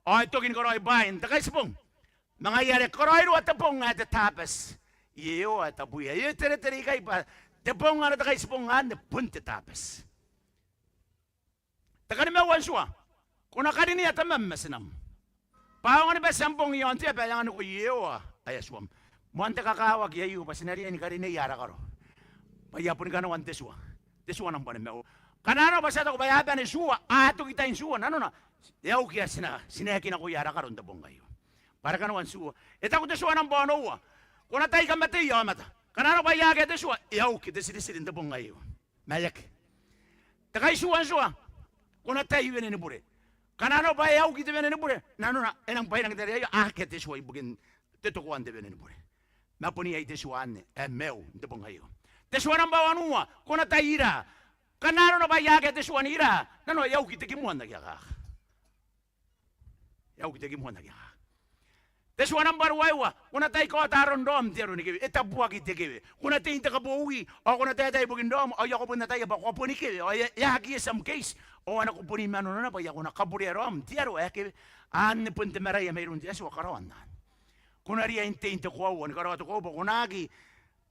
Ao e toki ni karaoi bwaai n te Kaitibong. Ma ngaia are karaoiroa te bong ae te Tabati Iehova ae tabwiia. E teretere ikai bwa te bong ana te Kaitibong anne bon te Tabati. Te kanimaua n tua, ko na karinea tamam ma tinam. Bwa aonga ni bati am bong i aon te aba ae anganiko Iehova ae Atuam. Moan te kakawaki aio bwa ti na riai ni karineia ara karo. Bwa I a boni kanoan te tua. Te tua nambwa nimaua. Ngkana arona bwa ti a taku bwa e a bane tua, a toki tain tua, nanona e a uki ae ti na, ti na eki nakoia ara karo n te bong aio. Bwa are kanoan tua. E taku te tua nambwa onoua, ko na tai kamateia aomata. Ngkana arona bwa e a akea te tua, e a uki te tiritiri n te bong aio. Ma e aki. Te kaitiua n tua, ko na tai wene ni bure. Ngkana arona bwa e a uki te wene ni bure, nanona e nang bwainaki n te reirei aio, akea te tua ibukin te tokoa n te wene ni bure. Ma bon iai te tua anne ae maiu n te bong aio. Te tua nambwa wanua, ko na tai ira. Ngkana arona bwa e a akea te tua n ira, nanona e a uki te kimoa n aki akaka. E a uki te kimoa n aki akaka. Te tua nambwa ruaiwa, ko na tai kaota aron raom n te aro ni kewe, e tabuaki te kewe. Ko na tei n te kabowi, ao ko na taetae ibukin raom, ao e a ko bon ataia bwa ko a boni kewe, ao e a, e a aki eti am keiti, ao a nako boni manonana bwa e a ko na kaburea raom n te aro ae kewe. Anne bon te maraia mairoun te Atua, karaoan anne. Ko na riai n tei n te koaua ni karaoa te koaua bwa ko na aki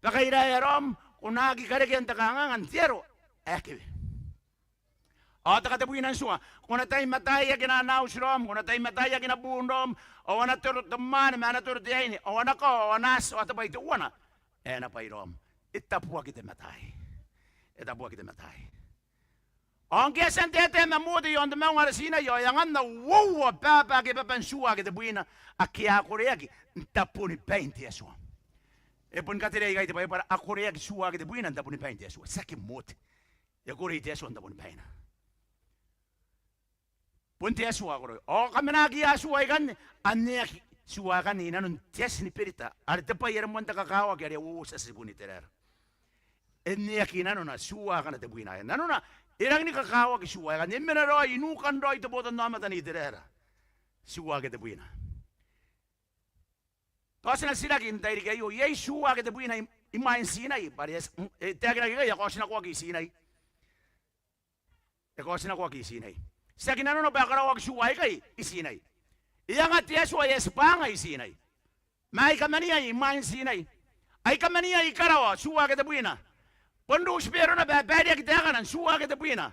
bakairaea raom, ko na aki karekea n te kanganga n te aro ae kewe. Ao te katebwina n tua, ko na tai mataaiakina ana auti raom, ko na tai mataaiakina buun raom, ao a na toro te mwaane ma a na toro te aine, ao a na kao, ao a na ati, ao te bwai teuana ae na bwai raom. E tabuaki te mataai. E tabuaki te mataai. Ao ngke e a tia n taetae ma Mote i aon te maunga are Tinai, ao e anganna uoua baba ake baban tua ake tebwina, ake a koreaki n tabonibain te Atua. E boni katerea ikai te Baibara, a koreaki tua ake tebwina n tabonibain te Atua. Tiaki Mote. E korei te Atua n tabonibaina. Bon te Atua koroi. Ao kamenakiia tua aikanne, anneaki tua aikanne i nanon te Ati ni Berita, are te bwai are moan te kakawaki are uoua ti a tibun Iteraera. E anneaki i nanona tua akana tebwina. Ae nanona, e rangi ni kakawaki tua aikanne. E mena raoi i nukan raoi te botannaomata n Iteraera tua ake tebwina. Tao ti na titiraki n te tairiki aio, iai tua ake tebwina i, i mwain Tinai, bwa are e, e taekinaki ikai, e a kaotinakoaki i Tinai. E kaotinakoaki i Tinai. Tiaki nanona bwa e karaoaki tua aikai i Tinai. E anga te Atua ae tibwanga i Tinai. Ma ai kamania i mwain Tinai. Ai kamania i karawa tua ake tebwina. Bon Rutibero naba ae baireaki taekana n tua ake tebwina.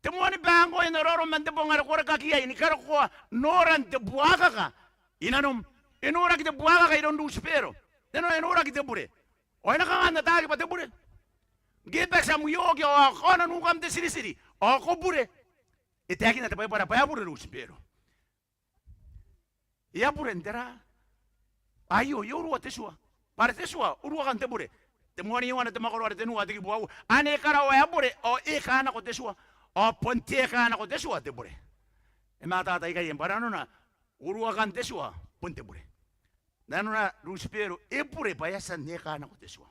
Te moan bwai ngkoa e na roro man te bong are ko rekaki iai ni karokoa noran te buakaka i nanom. E noraki te buakaka iroun Rutibero. Nanona e noraki te bure. Ao e na kanga n ataaki bwa te bure? Ngke e bati am ioki ao a kaona nukam te tiritiri ao ko bure. E taekinna te Baibara bwa e a bure Rutibero. E a bure n tera? Aio, e urua te tua. Bwa are te tua, uruakan te bure. Te moan iango n te mwakoro are tenua te kibu aua. Ane e karaoa ae bure, ao e kanako te tua. Ao bon te e kanako te tua te bure. E matata ikai, bwa nanona, uruakan te tua, bon te bure. Nanona Rutibero, e bure bwa e a tia n e kanako te tua.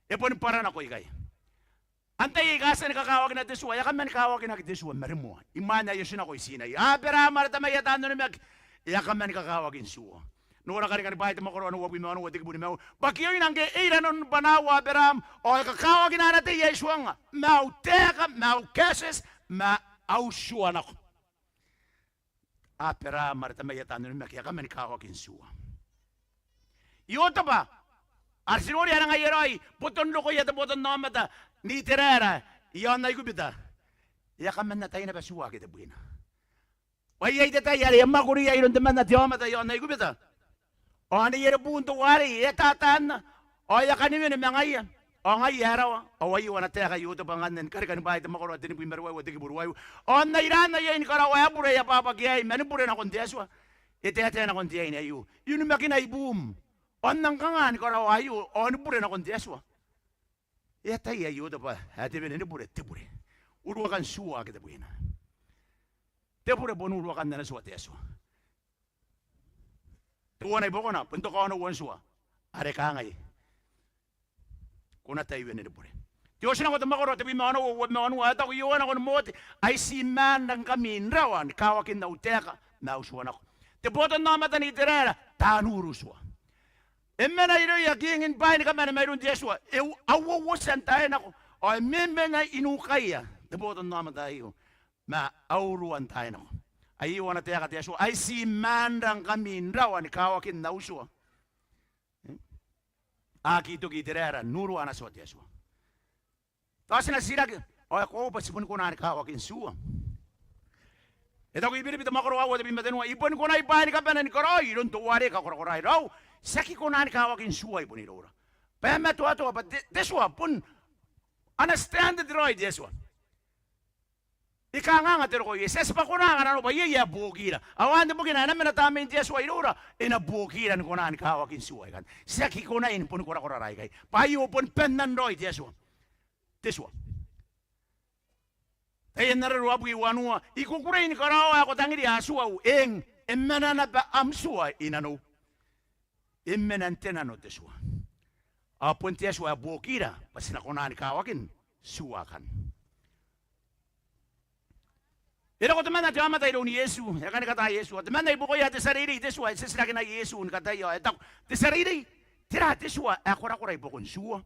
E boni bwaranako ikai. Antai aika a tia ni kakawakina te tua? E a kaman kawakinaki te tua ma rimoa. I mwain ae e otinako i Tinai. Aberaam are tamaia taan onimaki. E a kaman kakawaki n tua. Nora Karikani Bwaai te mwakoro ae uabwi ma onoua te kibu nimaua. Bwa kioina ngke e ira nanon bwanaau Aberaam, ao e kakawakina ana tei ae e tuangnga. Ma au taeka, ma au kaetieti, ma au tua nako. Aberaam are tamaia taan onimaki, e a kaman kawaki n tua. Iotebwa, are ti noria ae ngaia raoi boton rokoia te botannaomata n Iteraera i aon Aikubita. E a kaman atai naba tua ake tebwina. Ao iai te tai are e a mwakuri iai iroun temanna te aomata i aon Aikubita. Ao anne are buun teuarei e a tatanna. Ao e a kani wene ma ngaia. Ao ngaia ae rawa. Ao aio ana taeka Iotebwa ngkanne ni Karikani Bwaai te mwakoro ae tenibwi ma ruaiwa te kibu ruaiwa. Ao n ai raanna iai ni karaoa ae bure e a bwabwaki aei ma ni bure nakon te Atua. E taetae nakon te aine aio. I onimakina i buum. Ao n nang kanga ni karaoa aio ao ni bure nakon te Atua? E ataia Iotebwa ae te wene ni bure te bure. Uruakan tua ake tebwina. Te bure bon uruakan ana tua te Atua. Teuana i buakona bon te kaonoua n tua are kangai: Ko na tai wene ni bure. Te Otinako te mwakoro tebwi ma onoua, uabwi ma onoua, e taku Iowa nakon Mote: Ai ti maan rangkami n rawa ni kawakin au taeka ma au tua nako. Te botannaomata n Iteraera, taan urutua. E mena irouia kingin bwaai ni kabane mairoun te Atua. E u-, a uouotia n taai nako. Ao e memena i nukaia te botannaomata aio ma a urua n taai nako. Aio ana taeka te Atua: Ai ti maan rangkami n rawa ni kawakin au tua. E? A aki toki Iteraera n urua ana tua te Atua. Tao ti na titiraki, ao e koaua bwa ti boni kona ni kawaki n tua? E taku I-Biribi te mwakoro aua, tebwi ma tenua: I boni konai bwaai ni kabane ni karaoi iroun teuare kakorakoraai. Raou, ti aki kona ni kawaki n tua i bon iroura. Bwa e matoatoa bwa te, te tua bon ana standard raoi te Atua. E kanganga te roko iai. Ti a tibwa kona ngkana arona bwa iai ae buokira. Ao anne bukina ae e na mena Tamnein te Atua iroura, e na buokira ni kona ni kawaki n tua aikai. Ti aki konai ni boni korakoraraa ikai. Bwa aio bon bannan raoi te Atua. Te tua. Taian Areru abwi, wanua: I kukurei ni karaoa ae ko tangiria, Atuau, eng, e mena naba am tua i nanou. E mena n te nano te tua. Ao bon te Atua ae buokira bwa ti na kona ni kawakin tua akanne. E roko temanna te aomata iroun Iesu, e a kani kata Iesu. Ao temanna i buakoia te tia reirei te tua, e titirakinai Iesu ni kataia, ao e taku: Te tia reirei, tera te tua ae korakora i buakon tua?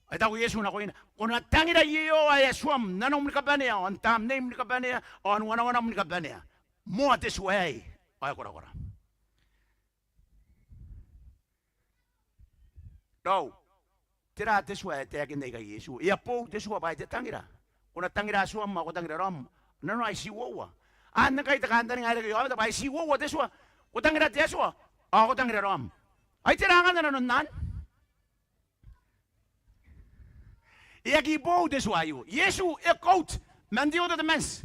Ao e taku Iesu nakoina: Ko na tangira Iehova ae Atuam n nanom ni kabanea, ao n tamneim ni kabanea, ao n wanawanam ni kabanea. Moa te tua aei ao e korakora. Raou, tera te tua ae taekinna ikai Iesu? E a boou te tua bwa ai te tangira. Ko na tangira atuam ao ko tangira raom. Nanona ai ti uoua. Anne ngkai te kantaninga ae reke i aomata bwa ai ti uoua te tua. Ko tangira te Atua ao ko tangira raom. Ai tera ngkanne nanon anne? E aki boou te tua aio. Iesu e quote man the Old Testament.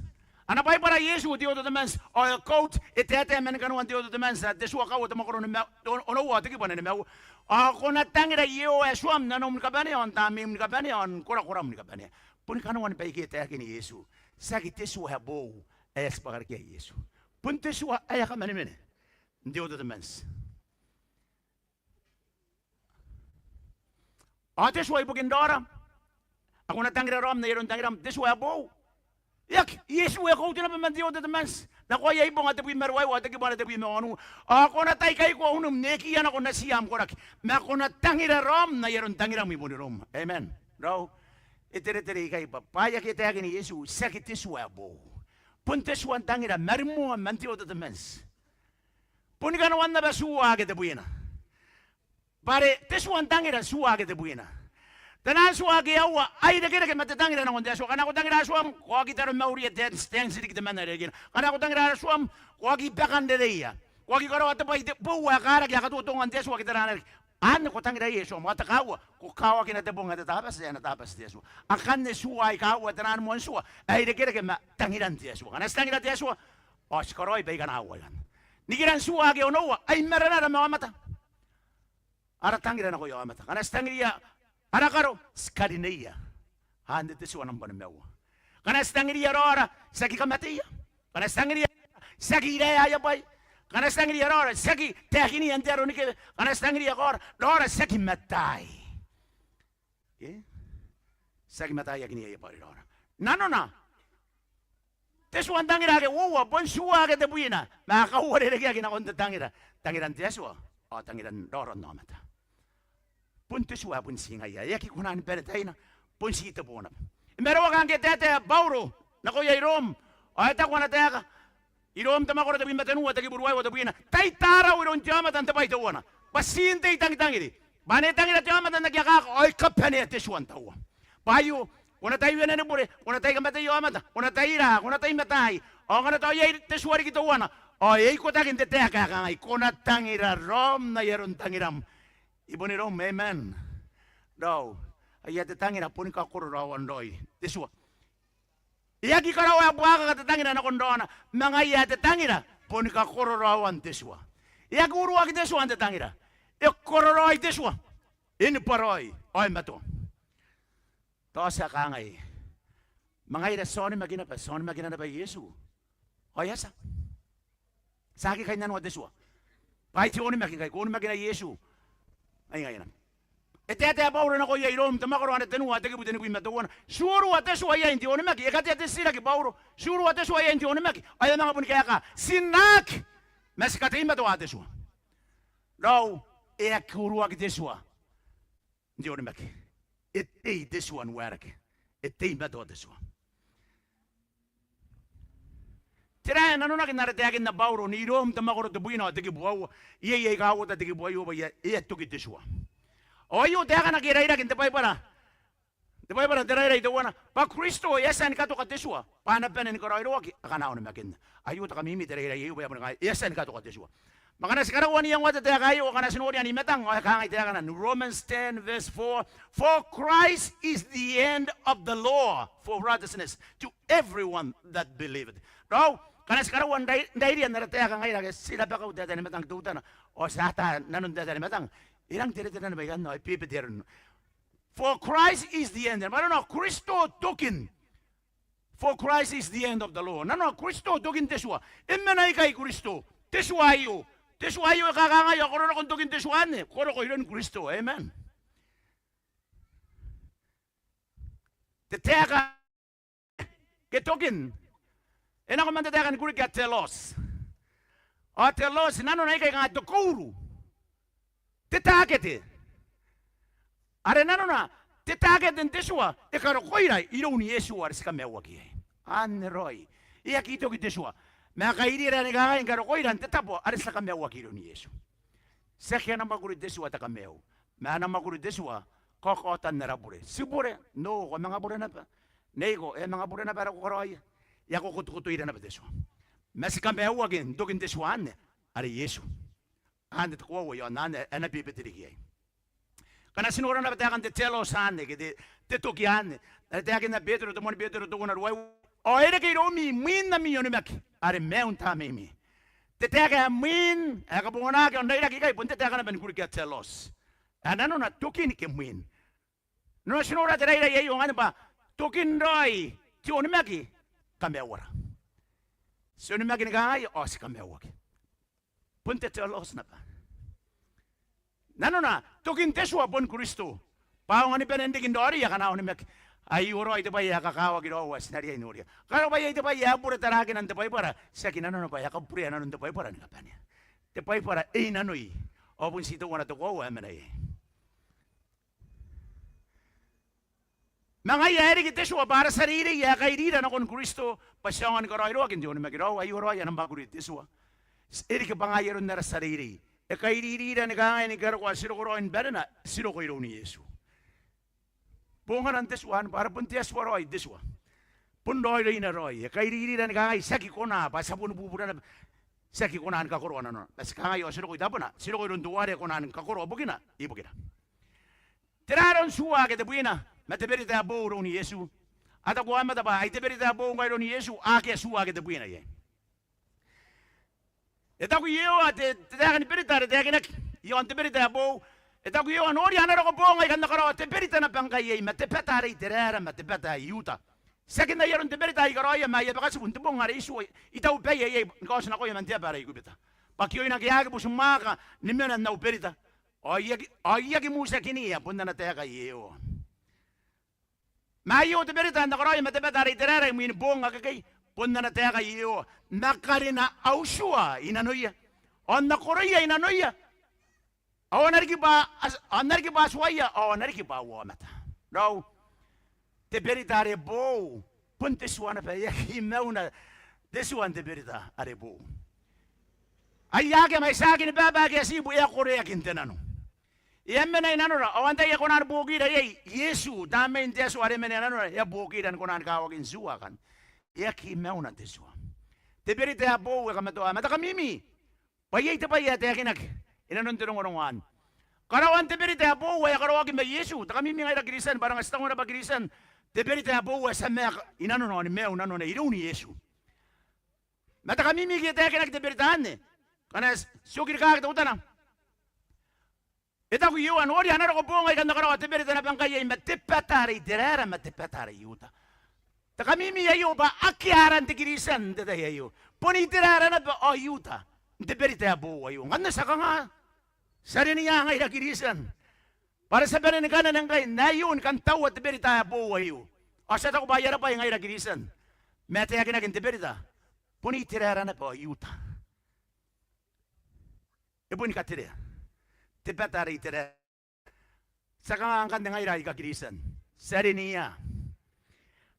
Ana Baibara Iesu te Old Testament, ao e quote, e taetae man kanoan te Old Testament, te tua kaua, te mwakoro nimau-, onoua, te kibu ae nimaua. Ao ko na tangira Iehova Atuam n nanom ni kabane, ao n tamneim ni kabane, ao n korakoram ni kabane. Boni kanoan baike e taekin Iesu. Tiaki te tua ae boou ae e tibwa karekea Iesu. Bon te tua ae e a kamanimene n te Old Testament. Ao te tua ibukin raora, ao ko na tangira raom n ai aron tangiram, te tua ae boou. E aki, Iesu e quote naba man te Old Testament. Nakoia Ibonga tebwi ma ruaiwa, te kibu ae tebwi ma wanua. Ao ko na tai kaikoa unum n ekiia nako natiia am koraki, ma ko na tangira raom n ai aron tangiram i bon iroum. Amen. Raou, e teretere ikai bwa bwaai ake e taekin Iesu, tiaki te tua ae boou. Bon te tua n tangira, ma rimoa man te Old Testament. Boni kanoan naba tua ake tebwina. Bwa are te tua n tangira tua ake tebwina. Taian tua ake aua a irekereke ma te tangira nakon te Atua. Ngkana ko tangira atuam, ko aki taromauria te, te, te anga riki temanna are rikina. Ngkana ko tangira atuam, ko aki bakanrereia. Ko aki karaoa te bwai, te boua ae karaki, ae katotongan te Atua ake tera ae na riki. Anne ko tangira Iesu, ao te kaaua, ko kawakina te bong ae te Tabati, ae ana Tabati te Atua. Akanne tua aika aua, taian moan tua ae irekereke ma tangiran te Atua. Ngkana ti tangira te Atua, ao ti karaoi baikana aua ikanne. Nikiran tua ake onoua, ai maranara ma aomata. Ara tangira nakoia aomata. Ngkana ti tangiria ara karo, ti karineia. Anne te tua nambwa nimaua. Ngkana ti tangiria raora, ti aki kamateia. Ngkana ti tangiria, ti aki iraea aia bwai. Ngkana ti tangiria raora, ti aki taekinia n te aro ni kewe. Ngkana ti tangiria raora, raora, ti aki mataai. Ke? Ti aki mataiakinia aia bwai raora. Nanona, te tua n tangira ake uoua, bon tua ake tebwina, ma a kauarerekeaki nakon te tangira, tangiran te Atua, ao tangiran raoraon aomata. Bon te tua ae bon ti ngaia, e aki kona ni bane taina, bon ti te bo naba. E maroaka ngke e taetae Bauro nakoia I-Rom, ao e taku ana taeka, I-Rom te mwakoro tebwi ma tenua, te kibu ruaiwa tebwina. Tai tarau iroun te aomata n te bwai teuana, bwa ti n tei tangitangiri. Bwa ane e tangira te aomata n aki akaka, ao e kabanea te tua n taua. Bwa aio, ko na tai wene ni bure, ko na tai kamateia aomata, ko na tai ira, ko na tai mataai. Ao ngkana tao iai te tua riki teuana, ao e ikotaki n te taeka ae kangai, ko na tangira raom n ai aron tangiram i bon iroum, amen. Raou, aia te tangira boni kakororaoan raoi te tua. E aki karaoa ae buakaka te tangira nakon raona, ma ngaia ae te tangira boni kakororaoan te tua. E aki uruaki te tua n te tangira. E kororaoi te tua. E ni bwaraoi, ao e matoa. Tao ti a kangai, ma ngaira ti onimaki naba, ti onimakina naba Iesu. Ao e a tia. Ti aki kainnanoa te tua. Bwa ai te onimaki ngkai, ko onimakina Iesu. Ai ngaia naba. E taetae Bauro nakoia I-Rom te mwakoro ae tenua, te kibu tenibwi ma teuana. Ti urua te tua iai n te onimaki, e katea te titiraki Bauro. Ti urua te tua iai n te onimaki. Ao e a manga boni kaeka, ti na aki, ma ti kateimatoa te tua. Raou, e aki uruaki te tua n te onimaki. E tei te tua n waerake. E teimatoa te tua. Tera ae nanonaki n ara taekinna Bauro n I-Rom te mwakoro tebwina ao te kibu aua, iai aika uota te kibu aio bwa e a toki te tua. Ao aio taekana ake e rairaki n te Baibara. Te Baibara n te Rairai teuana, bwa Kristo e a tia ni katoka te tua, bwa a na bane ni karaoiroaki akana onimakinna. Aio te kamimi te rairai aio bwa e a boni kangai, e a tia ni katoka te tua. Ma ngkana ti karaua n iangoa te taeka aio, ngkana ti noria n I-Matang, ao e kangai taekana n Romans ten verse four, "For Christ is the end of the law for righteousness to everyone that believeth." Raou, ngkana ti karaua n rai-, n rairia n ara taeka ngaira ake ti rabakau taetae n I-Matang teutana, ao ti ata nanon taetae n I-Matang, e rang teretere naba ikanne, ao e bebete aron. "For Christ is the end." Ma nanona Kristo tokin. "For Christ is the end of the law." Nanona Kristo tokin te tua. E mena ikai Kristo. Te tua aio. Te tua aio e kakangai ao ko roroko n tokin te tua anne, ko roko iroun Kristo. Amen. Te taeka ke tokin, e nako man te taeka ni Kuriki ae telos. Ao telos nanona ikai kanga te kouru. Te takete. Are nanona te takete n te tua e karokoira iroun Iesu are ti kamaiuaki iai. Anne raoi. E aki toki te tua, ma e kairira ni kangai ni karokoira n te tabo are ti kamaiuaki iroun Iesu. Tiaki ana mwakuri te tua te kamaiu, Ma ana mwakuri te tua, kaokaotan ara bure. Ti bure, no, ko a manga bure naba. Neiko, e a manga bure naba ara ko karaoia. E a kokotokotoira naba te tua. Ma ti kamaiuaki n tokin te tua anne, are Iesu. Anne te koaua iaon anne, e na bebete riki iai. Ngkana ti nora naba taekan te telos anne, ke te, te toki anne. Are taekinna Betero, te moan Betero teuana ruaiwa. Ao e reke iroumi mwin ami onimaki, are maiun Tamneimi. Te taeka ae mwin, ae kabonganaki ao n rairaki ikai, bon te taeka naba ni Kurika telos. Ae nanona tokin ke mwin. Nanona ti nora te raira aio ngkanne bwa tokin raoi te onimaki, kamaiuara. Ti onimaki ni kangai, ao ti kamaiuaki. Bon te telos naba. Nanona, tokin te tua bon Kristo. Bwa aonga ni bane n riki n raoiroi akana onimaki. Aio raoi te bwai ae kakawaki raoi ae ti na riai n noria. Kanga bwa iai te bwai ae bure tarakina n te Baibara, tiaki nanona bwa e a kaburea nanon te Baibara ni kabanea. Te Baibara e inanoi. Ao bon ti teuana te koaua ae mena iai. Ma ngaia ae riki te tua bwa ara tia reirei ae kairira nakon Kristo, bwa ti aonga ni karaoiroaki n te onimaki. Raou, aio raoi ana mwakuri te tua. E riki bwa ngaia aron ara tia reirei. E kairirira ni kangai ni karokoa ti roko raoi ni banena, ti roko iroun Iesu. Bongana n te tua anne bwa are bon te Atua raoi te tua. Bon raoiroina raoi. E kairirira ni kangai ti aki kona bwa ti a boni bubura naba. Ti aki kona ni kakoroa nanona. Ma ti kangai ao ti roko i tabona, ti roko iroun teuare e kona ni kakoroa bukina, ibukina. Tera aron tua ake tebwina ma te berita ae boou iroun Iesu? A taku aomata bwa ai te berita ae boou ngkai iroun Iesu, akea tua ake tebwina iai. E taku Iehova te, te taeka ni berita are taekinaki iaon te berita ae boou. E taku Iehova, noria, a na roko boong aika N na karaoa te berita naba ngkai iai, ma te bata are Iteraera ma te bata ae I Iuta. Tiaki n ai aron te berita ae I karaoia ma aia bakatibu n te bong are I tua, I taubea iai, ni kaotinakoia man te aba are Aikubita. Bwa kioina ke a aki butimwaaka ni mena n au berita, ao I aki, ao I aki mutiakiniia, bon ana taeka Iehova. Ma aio te berita ae N na karaoia ma te bata are Iteraera imwin boong akekei, bon ana taeka Iehova. N na karina au tua i nanoia, ao N na koroia i nanoia. Ao a na riki bwa, ao a na riki bwa tuaia, ao a na riki bwa uaomata. Raou, te berita are boou, bon te tua naba, e aki mauna te tua n te berita are boou. Ai akea, ma e tiaki ni baba ake a tibu, e a koreaki n te nano. E a mena i nanora, ao antai ae kona ni buokira iai? Iesu, Tamnein te Atua are mena i nanora, e a buokira ni kona ni kawakin tua akanne. E aki mauna te tua. Te berita ae boou e kamatoa, ma te kamimi bwa iai te bwai ae taekinaki inanon te rongorongo anne. Karaoan te berita ae boou ae karaoaki ma Iesu. Te kamimi ngaira Kristian, bwa are ngkai ti taku naba Kristian, te berita ae boou ae ti a maeka inanona ao ni maiu nanona iroun Iesu. Ma te kamimi ke e taekinaki te berita anne, ngkana ti oki rikaaki teutana. E taku Iehova, noria, a na roko boong aika N na karaoa te berita naba ngkai iai, ma te bata are Iteraera ma te bata are Iuta. Te kamimi aio bwa akea aran te Kristian n te tai aio. Bon Iteraera naba ao Iuta n te berita ae boou aio. Ngkanne ti a kanga? Ti a rineia ngaira Kristian bwa are ti a bane ni kanene ngkai n aio ni kan taua te berita ae boou aio. Ao ti a taku bwa ai ara bwai ngaira Kristian, ma e taekinaki n te berita, bon Iteraera naba ao Iuta. E boni katerea te bata are Iteraera. Ti a kanga ngkanne ngaira aika Kristian? Ti a rineia.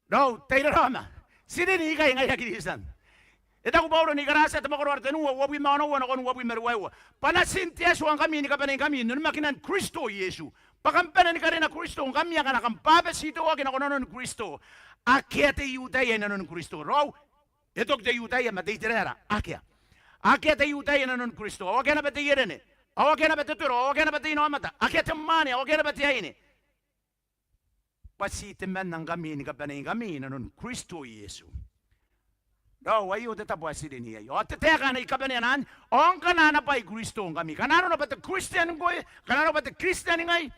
Raou, tai raraoma, ti rini ikai ngaira Kristian. E taku Bauro n I-Karatia, te mwakoro are tenua, uabwi ma onoua nakon uabwi ma ruaiwa, bwa natin te Atua ngkami ni kabaneingkami n onimakinan Kristo Iesu, bwa kam bane ni karina Kristo ngkami akana kam bwabetitoaki nako nanoni Kristo. Akea te I-Iutaia i nanoni Kristo. Raou, e toki te I-Iutaia ma te Iteraera? Akea. Akea te I-Iutaia i nanoni Kristo, ao akea naba te I-Erene, ao akea naba te toro, ao akea naba te inaomata, akea te mwaane, ao akea naba te aine. Bwa ti temanna ngkami ni kabaneingkami i nanoni Kristo Iesu. Raou, aio te tabo ae ti rini iai. Ao te taeka ae I kabanea n anne, ao ngkana a na bwai Kristo ngkami, ngkana arona bwa te Kristian ngkoe, ngkana arona bwa te Kristian ngai,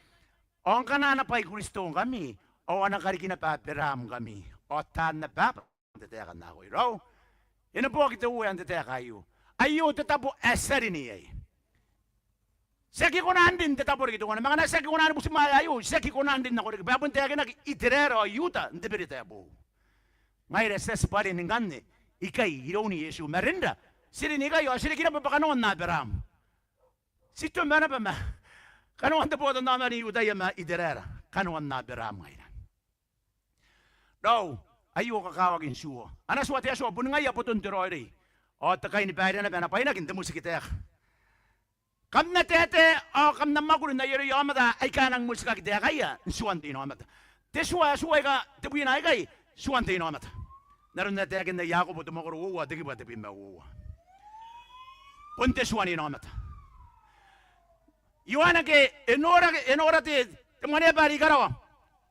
ao ngkana a na bwai Kristo ngkami, ao a na kariki naba Aberaam ngkami, ao taan ababa n te taeka n akoi. Raou, e neboaki te Uea n te taeka aio. Aio te tabo ae ti a rini iai. Ti aki kona n rin n te tabo riki teuana. Ma ngkana ti aki kona ni butimwaea aio, ti aki kona n rin nako riki, bwa e bon taekinaki Iteraera ao Iuta n te berita ae boou. Ngaira ti a tibwa rin ngkanne ikai iroun Iesu. Ma rinra, ti rin ikai ao ti riki naba bwa kanoan Aberaam. Ti toma naba ma kanoan te botannaomata n I-Iutaia ma Iteraera, kanoan Aberaam ngaira. Raou, aio kakawakin tua. Ana tua te Atua, boni ngaia boton te raoiroi. Ao te kainibaire naba ae na bwainaki n te motikitaeka. Kam na taetae ao kam na mwakuri n ai aroia aomata aika a nang motikaki taekaia n tuan te inaomata. Te tua ae tua aika tebwina aikai, tuan te inaomata. N aron ae taekinna Iakobo te mwakoro uoua, te kibu ae tebwi ma uoua. Bon te tua n inaomata. Ioane ngke e nora, e nora te, te mwaneaba are i karawa.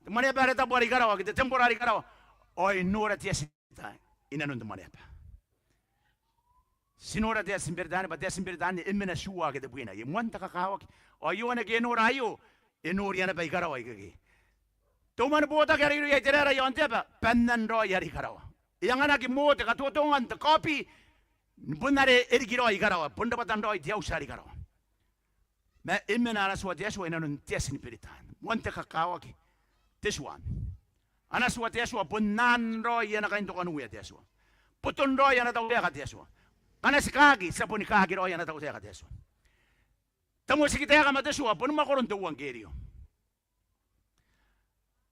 Te mwaneaba are tabu are i karawa, ke te tembora are i karawa. Ao e nora te ati n berita i nanon te mwaneaba. Ti nora te ati n berita anne, bwa te ati n berita anne e mena tua ake tebwina. Iai moan te kakawaki. Ao Ioane ngke e nora aio, e noria naba i karawa ikekei. Te umwa ni botaki are irouia Iteraera i aon te aba, bwa e na raoi are i karawa. E anganaki mote, katotongan te copy, bon are e riki raoi i karawa, bon rabwatan raoi te auti are i karawa. Ma e mena ana tua te Atua i nanon te ati ni berita. Moan te kakawaki te tua. Ana tua te Atua bon naan raoi ana kaintokanuea te Atua. Boton raoi ana tautaeka te Atua. Ngkana ti kaaki, ti a boni kaaki raoi ana tautaeka te Atua. Te motikitaeka ma te tua boni mwakoron te euangkerio.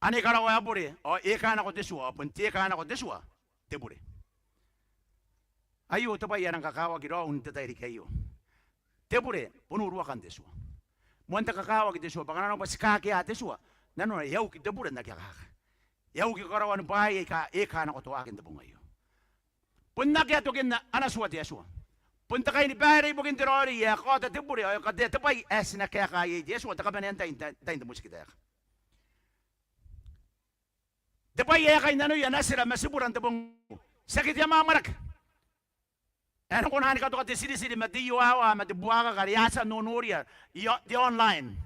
Ane karawa ae bure, ao e eka nako te tua, ao bon te eka nako te tua te bure. Aio te bwai ae rang kakawaki raou n te tairiki aio. Te bure bon uruakan te tua. Moan te kakawaki te tua, bwa ngkana nanona bwa ti kakea te tua, nanona e a uki te bure n aki akaka. E a uki karaoan bwaai aika e eka nako toakin te bong aio. Bon akea tokin ana tua te Atua. Bon te kainibaire ibukin te raoiroi ae kaota te bure, ao e katea te bwai ae ti na kaeka iai te Atua, te kabanea n tain, tain te motikitaeka. Te bwai ae kainnanoia natira ma tibura n te bong. Tiaki te amwamwarake ae e na kona ni katoka te tiritiri ma te iowawa ma te buakaka are a tia n nonoria i a-, te online,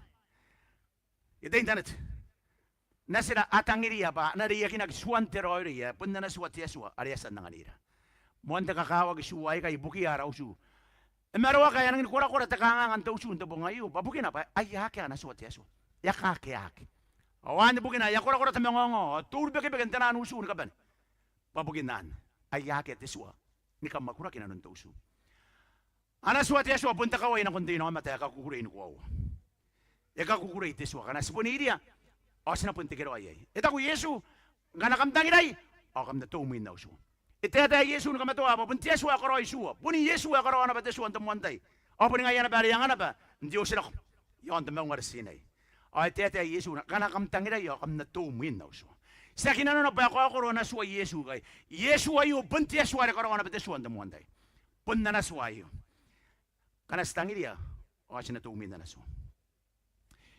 i te internet. Natira a tangiria bwa a na reiakinaki tuan te raoiroi ae bon ana tua te Atua are e a tia n anganira. Moan te kakawaki tua aikai ibukiia ara utu. E maroaka ae a nangi ni korakora te kanganga n te utu n te bong aio, bwa bukina bwa aia akea ana tua te Atua. E a kakeaki. Ao anne bukina ae e a korakora te mangaongao, ao te urubekebeke n te naan utu ni kabane. Bwa bukin anne, aia akea te tua ni kamwakuraki i nanon te utu. Ana tua te Atua bon te kawai nakon te inaomata ae kakukurei ni koaua. E kakukurei te tua ngkana ti bon iria, ao ti na bon tekeraoi iai. E taku Iesu, ngkana kam tangirai, ao kam na tou mwin au tua. E taetae Iesu ni kamatoa bwa bon te Atua ae karaoi tua. Bon Iesu ae karaoa naba te tua n te moan tai. Ao boni ngaia naba are e anga naba n te otinako i aon te maunga are ti nai. Ao e taetae Iesu, ngkana kam tangirai, ao kam na tou mwin au tua. Tiaki nanona bwa e kaokoro ana tua Iesu ikai. Iesu aio bon te Atua are karaoa naba te tua n te moan tai. Bon ana tua aio. Ngkana ti tangiria, ao ti na tou mwin ana tua.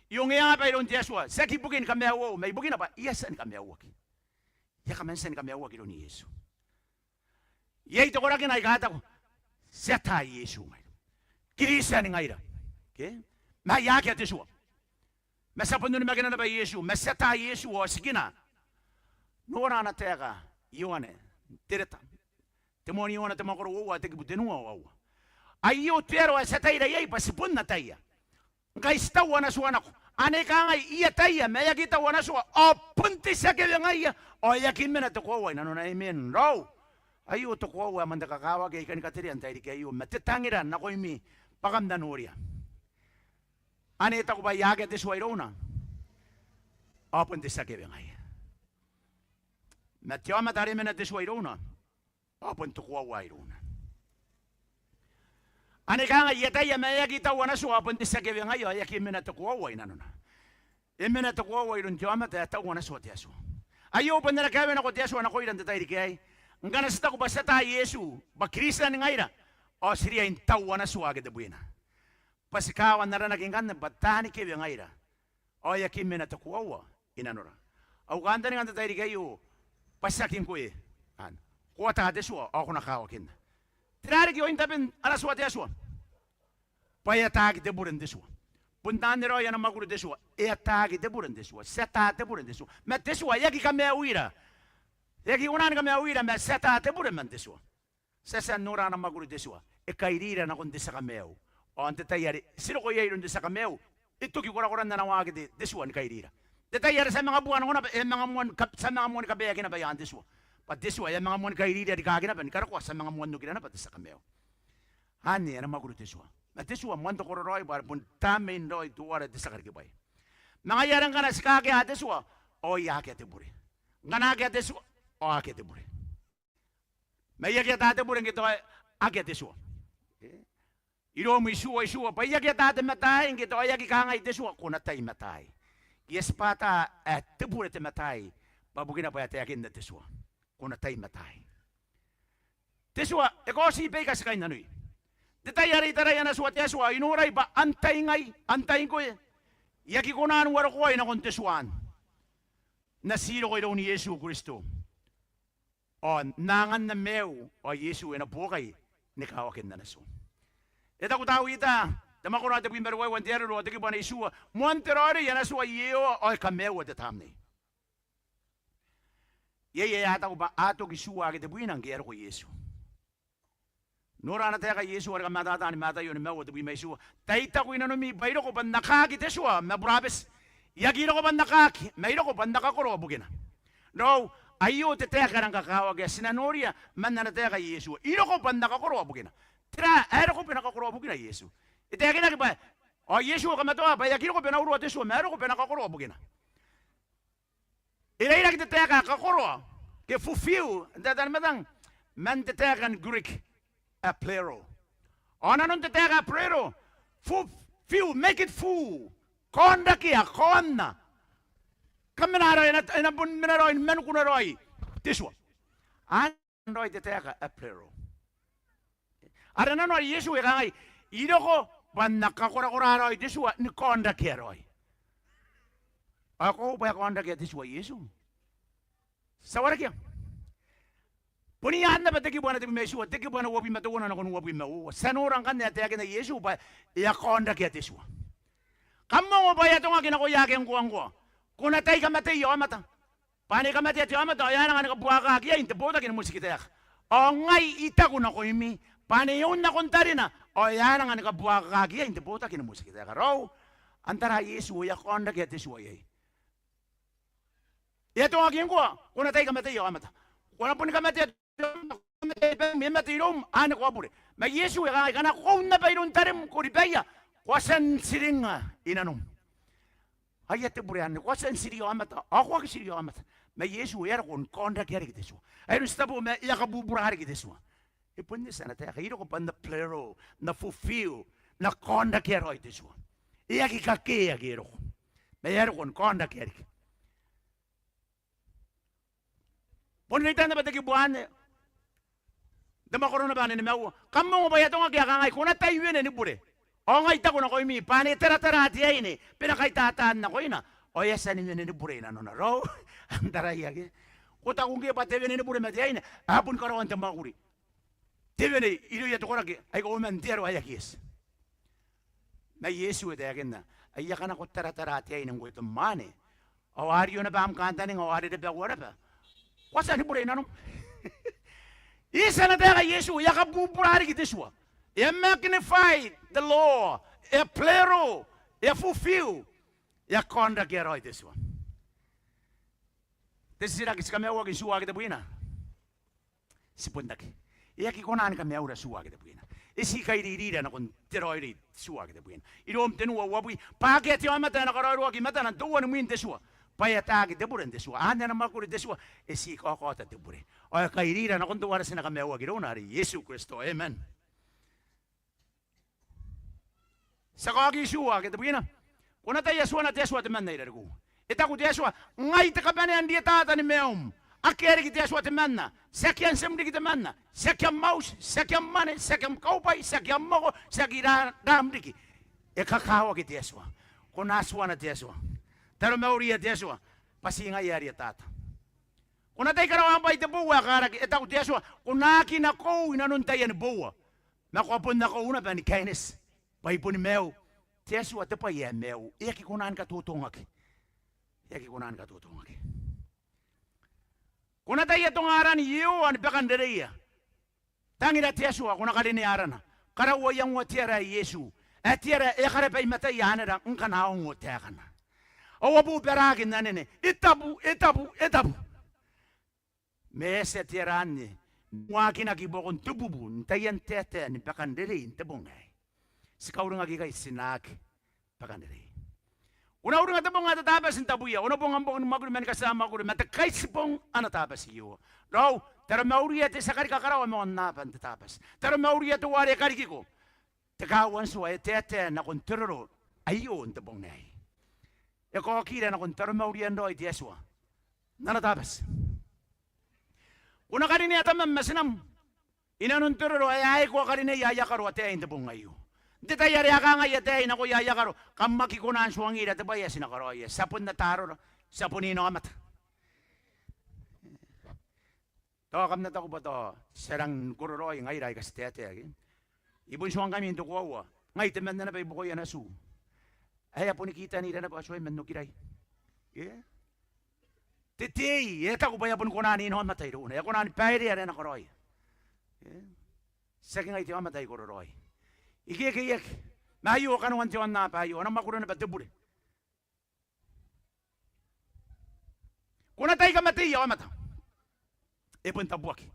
E ongeaba iroun te Atua, tiaki ibukin kamaiuau, ma ibukina bwa e a tia ni kamaiuaki. E a kaman tia ni kamaiuaki iroun Iesu. Iai te koraki aika taku, ti ata Iesu ngaira. Kiritian ngaira. Ke? Ma aia akea te tua. Ma ti a bon onimakina naba Iesu, ma ti ata Iesu ao tikina. Nora ana taeka Ioane, te reta. Te moan Ioane te mwakoro uoua, te kibu tenua ao aua. Aio te aro ae ti ataira iai bwa ti bon ataia. Ngkai ti tau ana tua nako. Ane kangai, I ataia ma e aki tau ana tua, ao bon te tia kewe ngaia, ao e aki mena te koaua i nanona. Amen. Raou. Aio te koaua ae moan te kakawaki ae I kani katerea n tairiki aio, ma te tangira nakoimi bwa kam na noria. Ane e taku bwa aia akea te tua irouna, ao bon te tia kewe ngaia. Ma te aomata are e mena te tua irouna, ao bon te koaua irouna. Ane kangai, I ataia ma e aki tau ana tua, ao bon te tia kewe ngaia, ao e aki mena te koaua i nanona. E mena te koaua iroun te aomata ae tau ana tua te Atua. Aio bon ara kaewe nako te Atua nakoira n te tairiki aei. Ngkana ti taku bwa ti ata Iesu, bwa Kiritian ngaira, ao ti riai n tau ana tua ake tebwina. Bwa ti kawa n aranaki ngkanne bwa taani kewe ngaira, ao e aki mena te koaua i nanora. Au kantaninga n te tairiki aio bwa tiaki ngkoe. Anne. Ko ata te tua, ao ko na kawakinna. Tera riki oin taben ana tua te Atua? Bwa e ataaki te bure n te tua. Bon anne raoi ana mwakuri te tua. E ataaki te bure n te tua. Ti ata te bure n te tua. Ma te tua e aki kamaiuira. E aki kona ni kamaiuira, ma ti ata te bure man te tua. Ti a tia n nora ana mwakuri te tua. E kairira nakon te tia kamaiu. Ao n te tai are ti roko iai iroun te tia kamaiu, e toki korakoran ana waaki te, te tua ni kairira. Te tai are ti a manga bua nako naba, e a manga moan ka-, ti a manga moan kabaeaki naba i aan te tua. Bwa te tua e a manga moan kairira rikaaki naba, ni karokoa ti a manga moan okira naba te tia kamaiu. Anne ana mwakuri te tua. Ma te tua moan te kororaoi bwa are bon tamnein raoi teuare te tia karikibwai. Ma ngaia are ngkana ti kakea te tua, ao e akea te bure. Ngkana akea te tua, ao akea te bure. Ma e aki ata te bure ngke tao akea te tua. E? iroum itiua, itiua, bwa e aki ata te mataai ngke tao e aki kangai te tua, ko na tai mataai. Ke e tibwa ata ae te bure te mataai, bwa bukina bwa e taekinna te tua, ko na tai mataai. Te tua e kaoti baika ti kainnanoi. N te tai are I taraia ana tua te Atua, I norai bwa antai ngai, antai ngkoe, e aki kona n uarokoai nakon te tua anne. N na ti roko iroun Iesu Kristo ao n na anganna maiu, ao Iesu e na buokai ni kawakin ana tua. E taku Tawita, te mwakoro ae tebwi ma ruaiwa n te aro ruaiwa, te kibu ae itiua, moan te raoiroi ana tua Iehova ao e kamaiua te tamnei. Iai ae a taku bwa a toki tua ake tebwina ngke e a roko Iesu. Nora ana taeka Iesu are kam ataata ni Mataio nimaua, tebwi ma itiua: Tai taku i nanomi bwa I roko bwa N na kaaki te tua ma burabeti. I aki roko bwa N na kaaki, ma I roko bwa N na kakoroa bukina. Raou, aio te taeka ae rang kakawaki ae ti na noria man ana taeka Iesu. I roko bwa N na kakoroa bukina. Tera ae e roko bwa e na kakoroa bukina Iesu? E taekinaki bwa, ao Iesu e kamatoa bwa e aki roko bwa e na urua te tua, ma e roko bwa e na kakoroa bukina. E rairaki te taeka kakoroa ke fulfill n te tai ni matang man te taeka ni Greek ae plero. Ao nanon te taeka ae plero, fulfill, make it full, kaonrakea, kaonna. Kam mena raoi, e na, e na bon mena raoi ni manikuna raoi te tua. Anne raoi te taeka ae plero. Are nanona Iesu e kangai, I roko bwa N na kakorakora raoi te tua ni kaonrakea raoi. Ao e koaua bwa e a kaonrakea te tua Iesu? Ti a warekia. Bon iai naba te kibu ae tebwi ma itiua, te kibu ae uabwi ma teuana nakon uabwi ma uoua. Ti a nora ngkanne ae taekinna Iesu bwa e a kaonrakea te tua. Kam ongo bwa e atongaki nakoia ake ngkoangkoa, ko na tai kamateia aomata, bwa ane kamatea te aomata ao e a nang ni kabuakakaki iai n te botaki ni motikitaeka. Ao ngai I taku nakoimi, bwa ane e un nakon tarina ao e a nang ni kabuakakaki iai n te botaki ni motikitaeka. Raou, antai Iesu e a kaonrakea te tua iai? E atongaki ngkoa, ko na tai kamateia aomata. Ko na boni kamatea te aomata, ko na mate iroum, anne ko a bure. Ma Iesu e kangai, ngkana ko un naba iroun tarim, ko ribaia, ko a tia n tiringnga i nanom. Aia te bure anne, ko a tia n tiria aomata ao ko aki tiria aomata. Ma Iesu e a roko ni kaonrakea riki te tua. Ae iroun ti tabo ma e a kabubura riki te tua. E bon eti ana taeka, I roko bwa N na plero, N na fulfill, N na kaonrakea raoi te tua. E aki kakee ake e roko, ma e a roko ni kaonrakea riki. Bon reitan naba te kibu anne, te mwakoro naba ae nimaua. Kam ongo bwa e atongaki ae kangai, ko na tai wene ni bure. Ao ngai I taku nakoimi, bwa ane e taratara te aine bwa e na kaitataan nakoina, ao e a tia ni wene ni bure i nanona. Raou, antai ake ko taku ngkoe bwa te wene ni bure ma te aine ae bon karaoan te mwakuri. Te wene irouia te koraki aika uoman te aro ae aki eti. Ma Iesu e taekinna, aia, ngkana ko taratara te aine ngkoe te mwaane, ao a rio naba am kantaninga ao a rerebaua naba, ko a tia ni bure i nanom. E eti ana taeka Iesu, e a kabubura riki te tua. E a magnify the law, e a plero, e a fulfill, e a kaonrakea raoi te tua. Te titiraki, ti kamaiuaki n tua ake tebwina? Ti bon aki. E aki kona ni kamaiura tua ake tebwina. E ti kairirira nakon te raoiroi tua ake tebwina. Iroum tenua uabwi, bwa akea te aomata ae na karaoiroaki i matana n teuana mwin te tua, bwa e ataaki te bure n te tua. Anne ana mwakuri te tua, e ti kaokaota te bure. Ao e kairira nakon teuare ti na kamaiuaki irouna are Iesu Kristo. Amen. Ti a kaoki tua ake tebwina. Ko na ataia tuana te Atua temanna i rarikiu. E taku te Atua, ngai te kabanea n rietata ni maium. Akea riki te Atua temanna. Tiaki am tim riki temanna. Tiaki am auti, tiaki am mwane, tiaki am kaubwai, tiaki am moko, tiaki ra-, ram riki. E kakawaki te Atua. Ko na tuana te Atua. Taromauria te Atua. Bwa ti ngaia ae rietata. Ko na tai karaoa am bwai te boua ae karaki. E taku te Atua, ko na aki nakou i nanon taiani boua. Ma ko a bon nakou naba ni kaineti, bwa I boni maiu. Te Atua te bwai ae maiu, e aki kona ni katotongaki. E aki kona ni katotongaki. Ko na ataia tonga aran Iehova ni bakanrereia. Tangira te Atua, ko na karinea arana. Karaua iangoa te ara ae Iesu, ae te ara ae e a karaba i mataia anera ngkana a ongo taekana. Ao a bobaraaki n anene, e tabu, e tabu, e tabu. Ma e a tia te ara anne ni waakinaki i buakon te bubu n taian taetae ni bakanrerei n te bong aei. Ti kauringaki ikai, ti na aki bakanrerei. Ko na uringa te bong ae te Tabati n tabuia, onobong am bong ni mwakuri ma ni katia mwakuri, ma te kaitibong ana Tabati Iehova. Raou, taromauria te tia karika karawa ma aonnaba n te Tabati. Taromauria teuare e karikiko. e kaua n tua, e taetae nakon te roro aio n te bong aei. E kaokira nakon taromauria n raoi te Atua n ana Tabati. Ko na karinea tamam ma tinam i nanon te roro ae a aki karineia aia karo ataei n te bong aio. N te tai are a kangai ataei nakoia aia karo, kam aki kona n tuangira te bwai ae ti na karaoia. Ti a bon ata arora, ti a bon inaomata. Tao kam na taku bwa tao ti a rangi ni kororaoi ngaira aika ti taetae ke. I bon tuangkami n te koaua, ngai temanna naba i buakoia natiu ae a boni kitanira naba atuai man okirai. Ke? Te tei e taku bwa e a boni kona n inaomata irouna, e a kona ni bairea are e na karaoia. Ke? Tiaki ngai te aomata ae I kororaoi. I kekeiaki. Ma aio kanoan te aonnaba aio, ana mwakuri naba te bure. Ko na tai kamateia aomata, e bon tabuaki.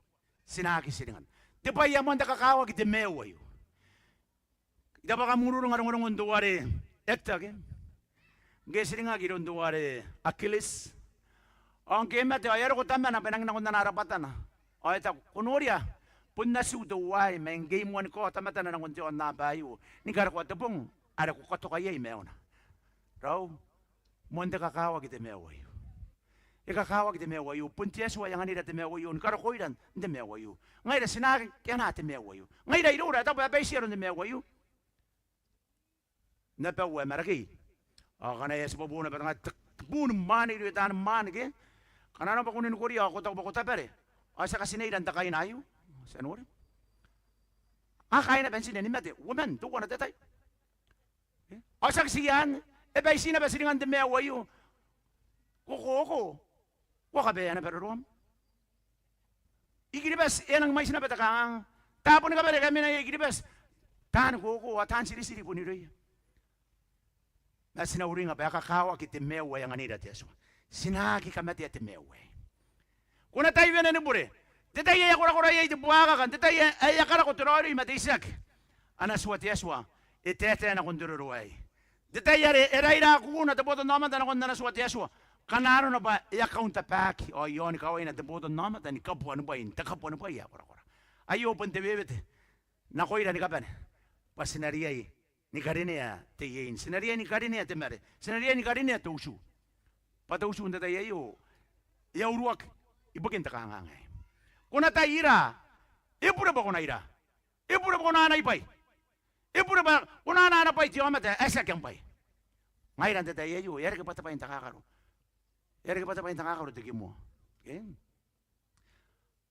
Ti na aki tiringan. Te bwai ae moan te kakawaki te maiu aio. I taku bwa kam ururinga rongorongon teuare Hector ke, ngke e tiringaki iroun teuare Achilles. Ao ngke e mate ao e a roko tamana bwa e nangi nakon ana rabwatana. Ao e taku, ko noria, bon natiu teuaei, ma ngke I moa ni kaota matana nakon te aonnaba aio ni karokoa te bong are ko katoka iai maiuna. Raou, moan te kakawaki te maiu aio. E kakawaki te maiu aio, bon te Atua ae anganira te maiu aio ni karokoira n te maiu aio. Ngaira ti na aki anaa te maiu aio. Ngaira iroura e taku bwa e a baitia aron te maiu aio n abau ae Marakei. Ao ngkana e a tibwa boona bwa te nga te bun mwaane irouia taan mwaane ke, ngkana arona bwa ko ninikoria ao ko taku bwa ko tabare, ao ti a katineira n te kaina aio. Ti a noria, a kaina bwa n tine ni mate uoman teuana te tai. Ao tiaki ti anne, e baiti naba tiringan te maiu aio. Ko koko, ko a kabaea naba roroam. I Kiribati e a nangi mwaiti naba te kanganga. Tabon kabare ae kam mena iai i Kiribati, taan koko ao taan tiritiri bon irouia. Ma ti na uringa bwa e kakawaki te maiu ae anganira te Atua. Ti na aki kamatea te maiu aei. Ko na tai wene ni bure. N te tai ae e a korakora iai te buakaka, n te tai ae e a karako te raoiroi ma te itiaki, ana tua te Atua e taetae nakon te roro aei. N te tai are e raira kuuna te botannaomata nakon ana tua te Atua, ngkana arona bwa e a kauntabaki ao e a onikawaina te botannaomata ni kabuanibwai n te kabuanibwai ae korakora. Aio bon te wewete nakoira ni kabane bwa ti na riai ni karinea te iein, ti na riai ni karinea te mare, ti na riai ni karinea te utu. Bwa te utu n te tai aio e a uruaki ibukin te kanganga aei. Ko na tai ira, e bure bwa ko na ira, e bure bwa ko na anai bwai, e bure bwa ko na anaa ana bwai te aomata ae tiaki am bwai. Ngaira n te tai aio e a reke bwa te bwai n takakaro, e a reke bwa te bwai n takakaro te kimoa. Ke?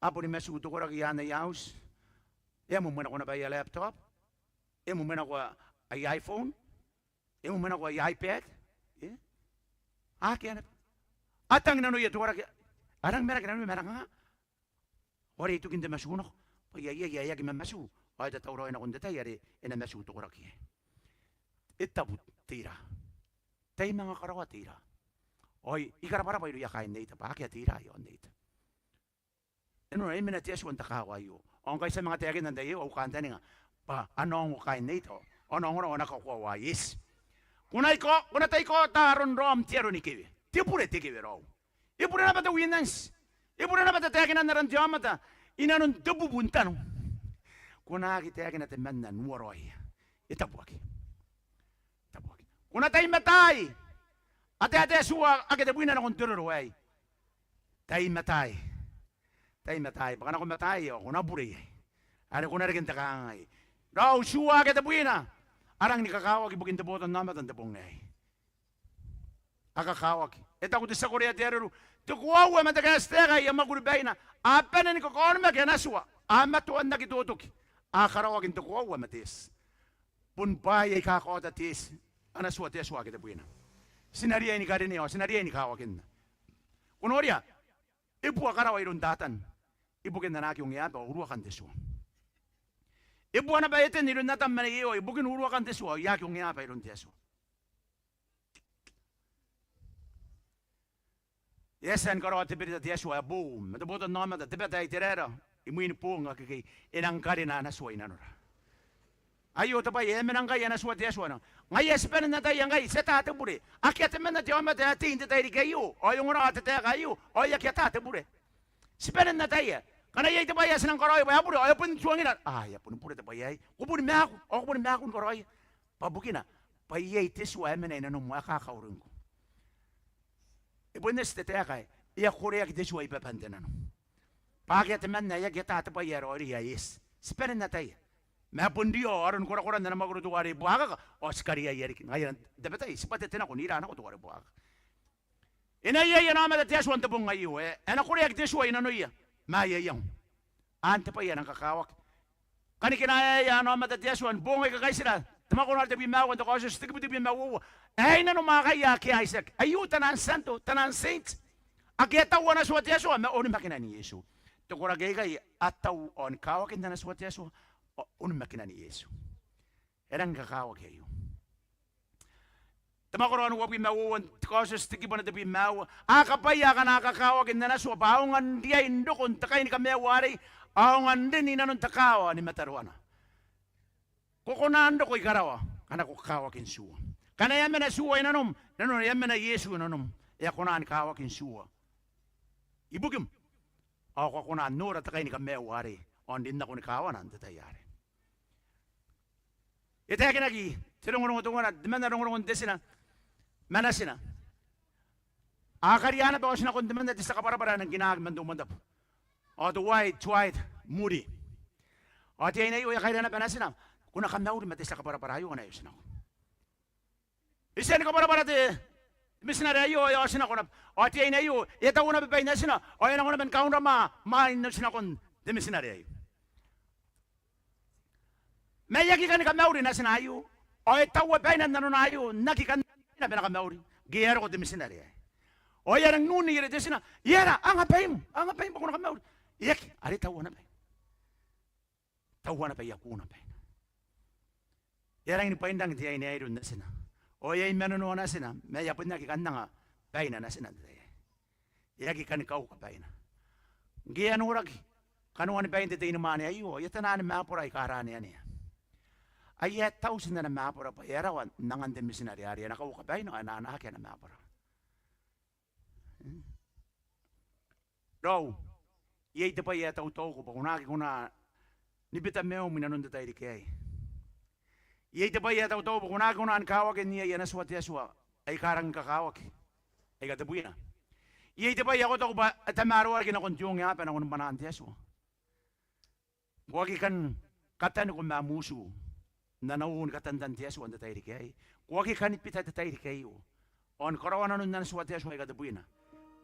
A boni matuu te koraki i aanaia auti, e a mwemwenako naba aia laptop, e mwemwenako aia iPhone, e mwemwenako aia iPad. E? Akea naba. A tang nanoia te koraki, a rang maraki nanoia ma rang anga. Ao are e tokin te matuu nako bwa iai ae e aki mamatuu ao e tatauraoi nakon te tai are e na matuu te koraki iai. E tabu te ira. Tai manga karaoa te ira. Ao I karabwarabwa irouia kaain Neita bwa akea te ira i aon Neita. E nora, e mena te Atua n te kaawa aio. Ao ngkai ti a manga taekinna n tai aio, au kantaninga bwa a na ongo kaain Neita ao a na ongora ao a na kakoaua. Eti. Ko na tai kaota aron raom n te aro ni kewe. Te bure te kewe raou. E bure naba te win anti. E bure naba te taekinan aran te aomata i nanon te bubu n tano. Ko na aki taekina temanna n uaraoia. E tabuaki. Tabuaki. Ko na tai mataai. A taetae tiua ake tebwina nakon te roro aei. Tai mataai. Tai mataai. Bwa ngkana ko mataai ao ko na bure iai. Are ko na reke n te kanganga aei. Raou, tiua ake tebwina a rangi ni kakawaki ibukin te botannaomata n te bong aei. A kakawaki. E taku te tia korea te areru, te koaua ma te kaetitaeka aia mwakuri baina a bane ni kakaonimaki ana tua, a matoa n aki totoki, a karaoaki n te koaua ma te eti. Bon bwaai aika kaota te eti, ana tua te Atua ake tebwina. Ti na riai ni karinea ao ti na riai ni kawakinna. Ko noria, e bua karawa iroun Tatan ibukin ana aki ongeaba ao uruakan te tua. E bua naba Eten iroun Atam ma nei Ewa ibukin uruakan te tua ao aia aki ongeaba iroun te Atua. E a tia ni karaoa te berita te Atua ae boou ma te botannaomata, te bata ae Iteraera, imwin boong akekei, e nang karina ana tua i nanora. Aio te bwai ae e mena ngkai ana tua te Atua. Ngaia ti bane n ataia ngkai, ti ata te bure. Akea temanna te aomata ae tei n te tairiki aio ao e ongora te taeka aio ao e aki ata te bure. Ti bane n ataia, Ngkana iai te bwai ae ti nang karaoia bwa e bure, ao e bon tuangira, a, e a boni bure te bwai aei. Ko boni maaku, ao ko boni maaku ni karaoia. Bwa bukina bwa iai te tua ae mena i nanom ae kakauringko. E bon eti te taeka ae e a koreaki te tua i baban te nano. Bwa akea temanna ae aki ata te bwai ae raoiroi ae eti. Ti bane n ataia. Ma e bon riao aroni korakoran ana mwakoro teuare buakaka, ao ti kariaia riki. Ngaia are n tabetai ti bwatete nako n ira nako teuare buakaka. E na iai ana aomata te Atua n te bong aio, e, e na koreaki te tua i nanoia. Ma aia iango, an te bwai ae nang kakawaki. Kanikinaeaia ana aomata te Atua ni boong aika kaitira, te mwakoro are tebwi ma aua n te Kaotioti, te kibu tebwi ma uoua. Ae i nanom akea ake a itiaki. Aio taian tianto, taian saint, ake a tau ana tua te Atua ma onimakinan Iesu. Te koraki aikai a tau ao ni kawakin ana tua te Atua, ao onimakinan Iesu. E rangi ni kakawaki aio. Te mwakoro ae uabwi ma uoua n te Kaotioti, te kibu ae tebwi ma aua. A kabwaia akana a kakawaki n ana tua, bwa a aonga n riai n roko n te kai ni kamaiu arei, a aonga n rin i nanon te kaawa ni mataroana. Ko kona n roko i karawa ngkana ko kakawaki n tua. Ngkana e a mena tua i nanom, nanona e a mena Iesu i nanom, e a kona ni kawaki n tua ibukim. Ao ko a kona n nora te kai ni kamaiu arei, ao n rin nako ni kaawana n te tai arei. E taekinaki te rongorongo teuana, temanna rongorongon te tina ma natina. A karia naba otinakon temanna te tia kabwarabwara ae nang kinaaki man te umwantabu, ao teuaei Dwight Moody. Ao te aine aio e a kaira naba natina, ko na kamauri ma te tia kabwarabwara aio ngkana e otinako. E tia ni kabwarabwara te mitinare aio, e a otinako naba. Ao te aine aio e a taua naba bain natina, ao e a nako naba ni kaunrama mwain otinakon te mitinare aio. Ma e aki kani kamauri natina aio, ao e taua baina n nanona aio n aki kan naba ni kamauri ngke e a roko te mitinare aei. Ao e a rangi n un neiere te tina, "E aera, anga baim, anga baim bwa ko na kamauri." "E aki, are taua naba." Taua naba, e a kuna baina. E a rangi ni bwainrang te aine aei iroun natina. Ao e a imanonoa natina, ma e a bon aki kan anga baina natina n te tai aei. E aki kani kauka baina. Ngke e a noraki kanoan bain te teinimwaane aio, e a tana ni mabora aika a raneanea. Ai e a tauti n ana mabora bwa e a rawa n angan te mitinare are e na kauka baina ao e na anaaki ana mabora. Raou, iai te bwai ae tautauko bwa ko na aki kona ni bita maium i nanon te tairiki aei. Iai te bwai ae tautauko bwa ko na aki kona ni kawaki n iai ana tua te Atua aika rangi ni kakawaki aika tebwina. Iai te bwai ae ko taku bwa e tamaroa riki nakon te ongeaba nakon mwanaan te Atua. Ko aki kan kataniko ma am utu n ana uu ni katantan te Atua n te tairiki aei. Ko aki kani bita te tairiki aio ao ni karaoa nanon ana tua te Atua aika tebwina.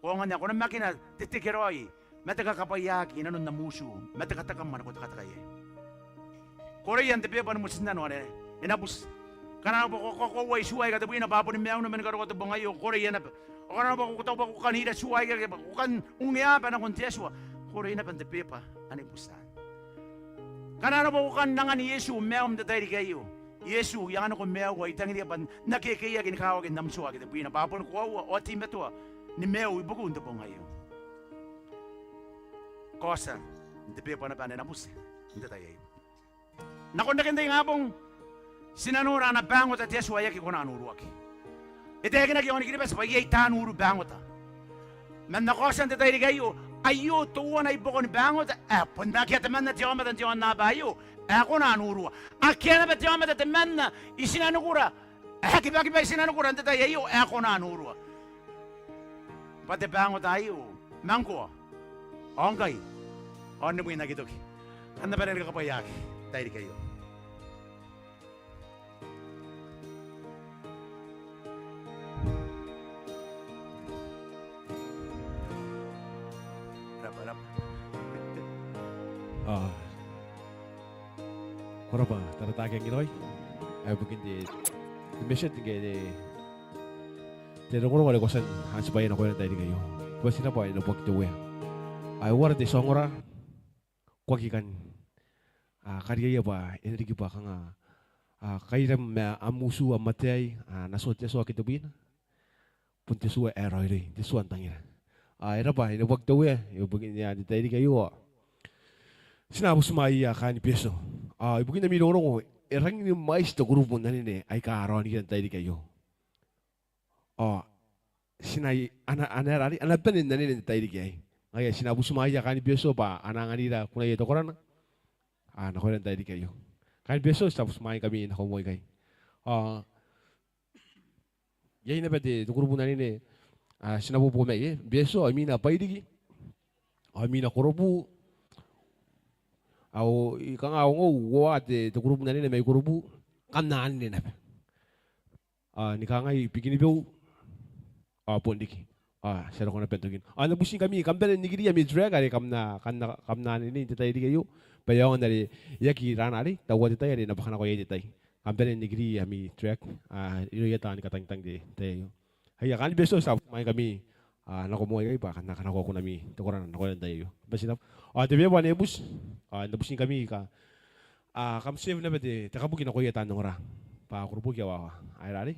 Ko aonga n ae ko namakina te tekeraoi ma te kakabwaiaki i nanon am utu ma te katekam ane ko tekateka iai. Koreia n te beeba ni motinnano ane e na buti. Ngkana arona bwa ko kakoaua ituai aika tebwina bwa a boni maiu naba ni karokoa te bong aio, koreia naba. Ao ngkana arona bwa ko taku bwa ko kan ira tua aika, bwa ko kan ungeaba nakon te Atua, koreia naba n te beeba ane butia. Ngkana arona bwa ko kan angan Iesu maium n te tairiki aio, Iesu, I anganiko maiu ao I tangiria bwa N na kekeiaki ni kawaki n am tua aika tebwina bwa a boni koaua ao a teimatoa ni maiu ibukiu n te bong aio. Kaotia n te beeba naba ane e na buti n te tai aio. Nakon reken te ingabong ti na nora ana bangota te Atua ae aki kona n uruaki. E taekinaki i aon Kiribati bwa iai taan urubangota. Ma N na kaotia n te tairiki aio, aio teuana i buakoni bangota ae bon akea temanna te aomata n te aonnaba aio ae kona n urua. Akea naba te aomata temanna i tinanikura ae kibakiba i tinanikura n te tai aio ae kona n urua. Bwa te bangota aio ma ngkoa ao ngkai ao n rimwi n aki toki. Kam na bane ni kakabwaiaaki n te tairiki aio. Rabwa, rabwa. Ao ko rabwa Tarataake Ngiraoi ae ibukin te, te message ke te, te rongorongo are ko a tia n antibaia nakoina n te tairiki aio. Ko bati n rabwa, e neboaki te Uea. Ao e uara te tia ongora, ko aki kan, a, kariaia bwa e na riki bwa kanga, a, kairam ma am utu, am ataei, a, ana tua te Atua ake tebwina. Bon te tua ae raoiroi, te tua n tangira. Ao e rabwa, e neboaki te Uea ibukin te tairiki aio. Ti na butimwaeia kaain Betio. Ao ibukin ami rongorongo, e rangi ni mwaiti te kurubu n anene aika a raoniira n te tairiki aio. Ao ti na, ana, ana, ana, ana bane n anene n te tairiki aei. Ngaia ti na butimwaia kaain Betio bwa a na anganira kunaia te korana, a, nakoira n tairiki aio. Kaain Betio, ti a butimwaingkami nako moa ikai. A, iai naba te, te kurubu n anene, a, ti na boboo mai, e, Betio, ao imwina Bairiki, ao imwina Korobu, ao I kanga aonga n uoua te, te kurubu n anene mai Korobu, kam na anene naba. A, ni kangai Bikenibeu, a, bon riki. A, ti a roko naba n tokin. A, N na butingkami, kam bane n nikiri ami track are kam na, kam na, kam na anene n te tairiki aio. Bwa e aonga n are e aki rana arei, tao te tai are e na bwaka nako iai te tai. Kam bane n nikiri ami track, a, irouia taan katangitang n te tai aio. Aia, kaain Betio, ti a butimwaingkami, a, nako moa ikai bwa kam na kanakoa kunami te korana nakoira n te tai aio. Bati naba. A, te beba ane buti, a, N na butingkami ka, a, kam serve naba te, te kabuki nakoia taan ongora. Bwa koroboki awawa. Aera arei,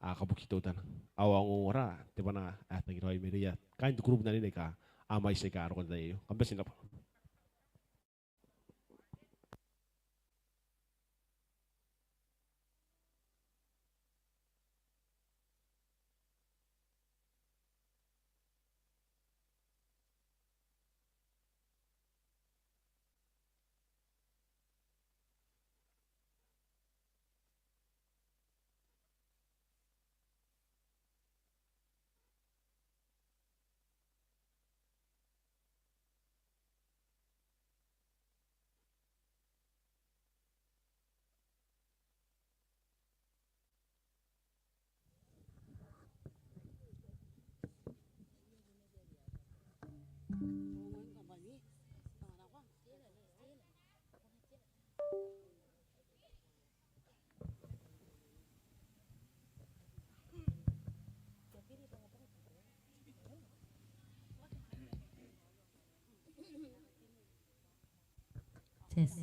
a, kabuki teutana. Ao a ongongora te bwana ae tangiraoi mairouia kaain te kurubu n anene aika a mwaiti aika a roko n te tai aio. Kam bati naba. Test.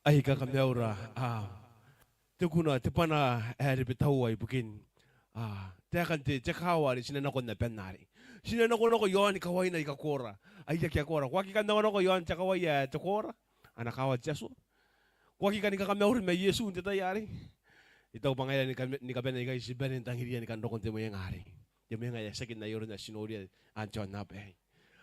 Ai kakamaura, a, te kuna, te bwana ae Rebetaua ibukin, a, taekan te, te kaawa are ti na nako n aban arei. Ti na nakonako i aoni kawaina aika koora, aika aki koora. Ko aki kan nakonako i aon te kawai ae te koora, ana kaawa te Atua? Ko aki kani kakamauri ma Iesu n te tai arei? I taku bwa ngaira ni ka-, ni kabane ikai ti bane n tangiria ni kan roko n te mwenga arei. Te mwenga ae tiaki n ai aron ae ti noria n te aonnaba aei.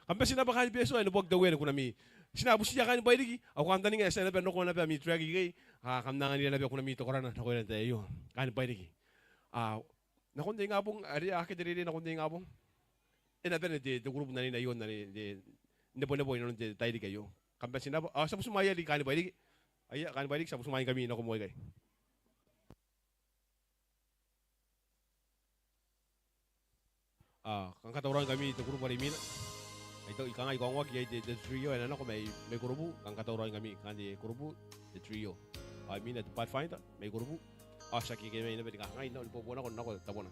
Kam bati naba kaain Betio ae neboaki te Uea ni kunami. Ti na butiia kaain Bairiki, ao kantaninga ae ti a naba n roko naba ami track ikekei, a, kam na anganiia naba kunami te korana nakoira n te tai aio. Kaain Bairiki. A, nakon te ingabong, are akea te reirei nakon te ingabong, e na bane te, te kurubu n anene aio n anene, te, nebonebo inanon te tairiki aio. Kam bati naba, a, ti a butimwaeia riki kaain Bairiki. Aia, kaain Bairiki, ti a butimwaeingkami nako moa ikai. A, kanga katauraoingkami te kurubu are imwina. Ai tao, I kangai I kaongoaki iai te, te trio ae na nako mai, mai kurubu, kanga katauraoingkami, kanga te kurubu, te trio. A, imwina te Pathfinder, mai kurubu. A, ti a kekemai naba ni kangai, nao, ni bobo nako, nako tabona.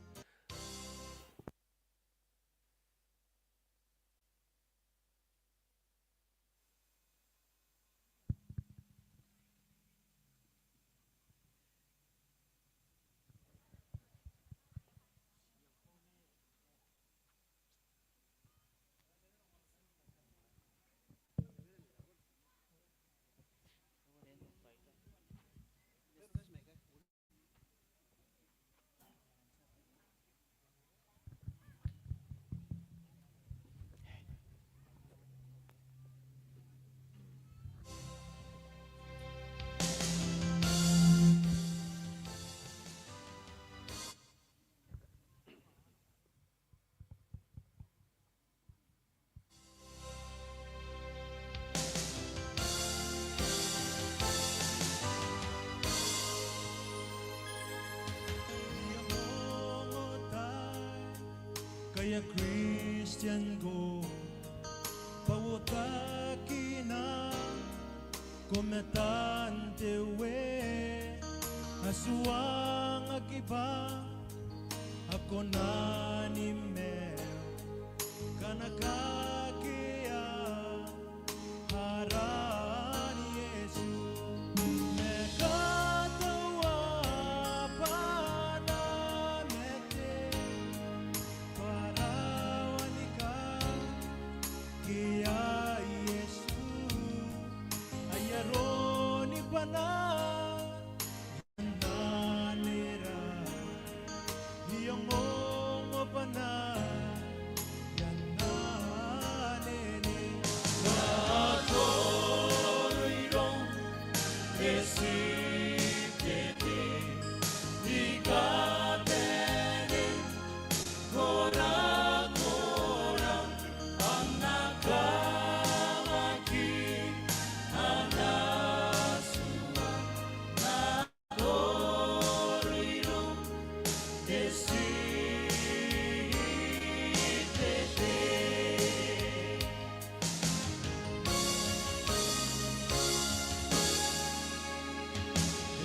Iai ongoongo tai, kaia Kristian ko, bwa uotaki nako matan te Uea, a tuangaki bwa a kona ni maiu, ngkana akea aran Iesu. Ma e kataua bwa a na mate, bwa a rawa ni kaakea Iesu, ai aron bwanaa n anera, iai ongoongo bwanaa n anene. N toroirong te tiibete ni kabane, korakora ao n atamaki ana tua. N toroirong te tiibete.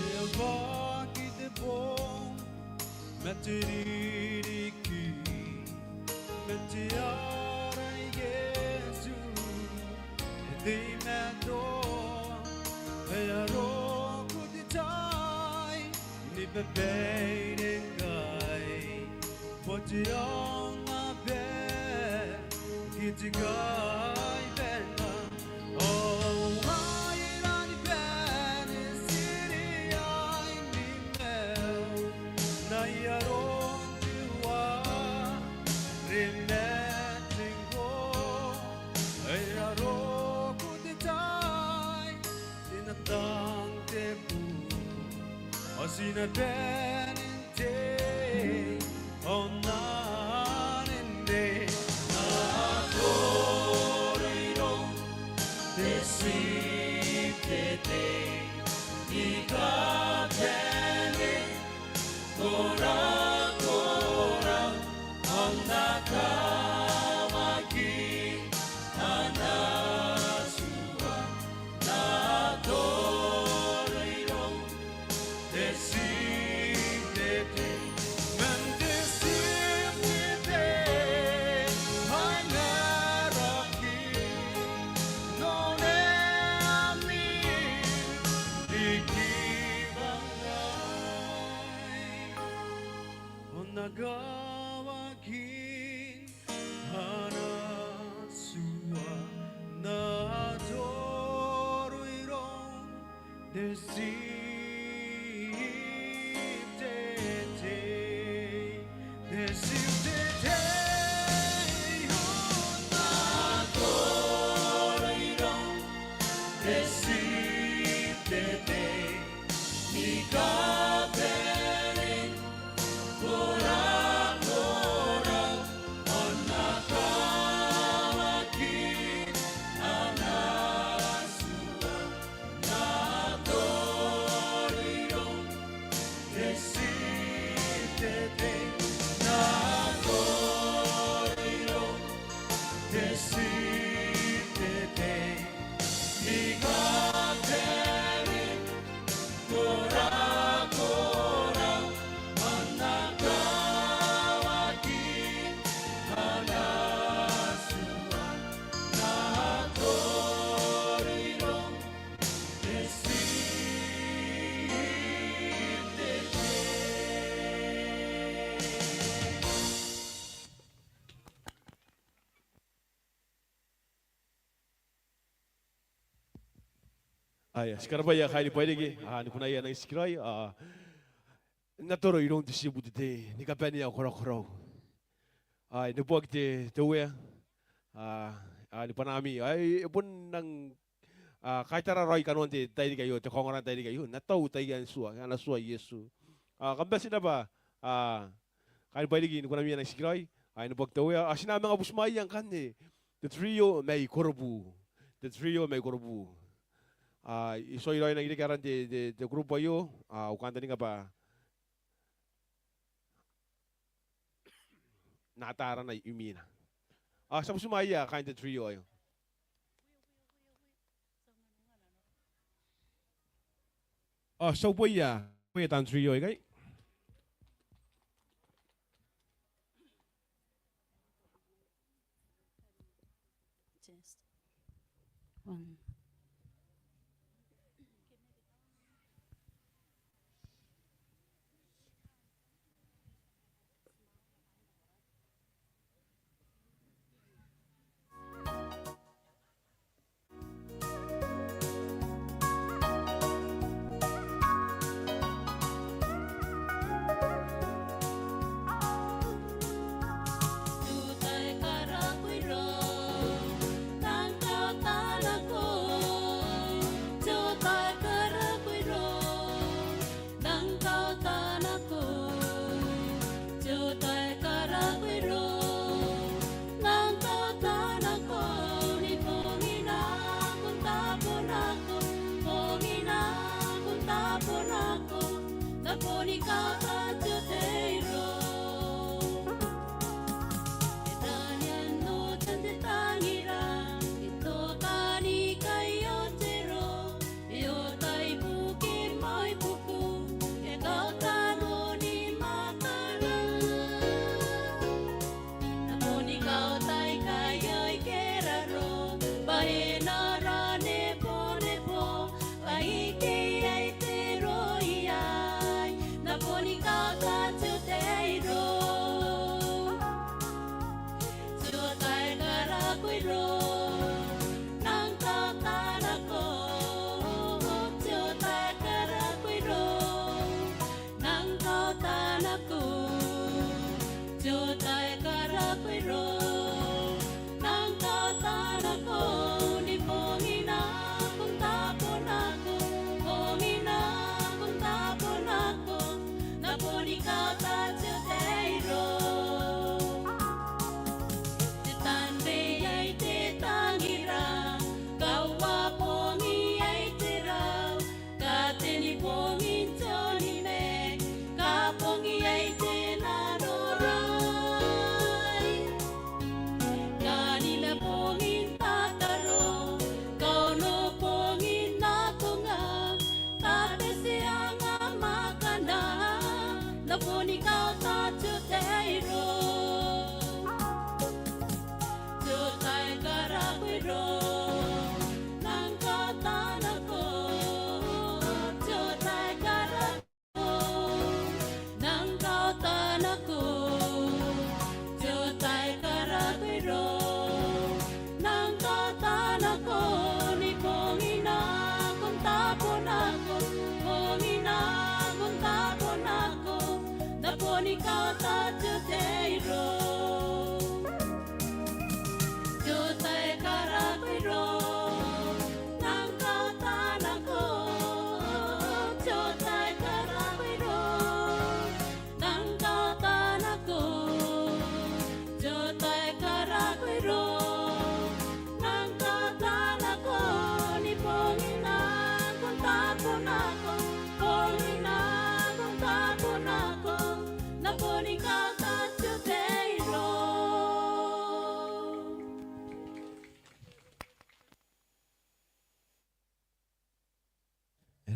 E a bwaka te bong ma te ririki, ma te ara Iesu e teimatoa, e a roko te tai ni babaire ngkai, bwa te aonnaba ke te kaibenga. Ao ngaira ni bane ti riai ni maiu n ai aron te uaa, rimate ngkoa, e a roko te tai, ti na tang te buu, ao ti na bane n tei ao n anene. N toroirong te tiibete ni kabane, korakora ao n atamaki ana tua. N toroirong te tiibete. Kawakin ana tua n atoro iroun te tiibtete, te tiibtete, n atoro iroun te tiibtete, ni kabane korakorau, ao N na kawakin ana tua n atoro iroun te tiibtete, n atoro iroun te tiibtete, ni kabane korakorau, ao N na kawakin ana tua n atoro iroun te tiibtete. Aia, ti karabwaia kaain Bairiki, a, ni kunaia n nang tikiraoi, a, n atoro iroun te tiibtete, ni kabane korakorau. A, e neboaki te, te Uea, a, a, ni bwanami, a, e, e bon nang, a, kaitara raoi kanoan te tairiki aio, te kaongoran tairiki aio, n atau taian tua, ana tua Iesu. A, kam bati n rabwa, a, kaain Bairiki ni kunami n nang tikiraoi, a, e neboaki te Uea, a, ti na manga butimwaeia ngkanne te trio mai Korobu. Te trio mai Korobu. A, I tuai raoi n nang reke aran te, te, te group aio, a, au kantaninga bwa N na ata arana imwina. A, ti a butimwaeia kaain te trio aio. A, ti a uboia, uboia taan trio aikai. Test. One.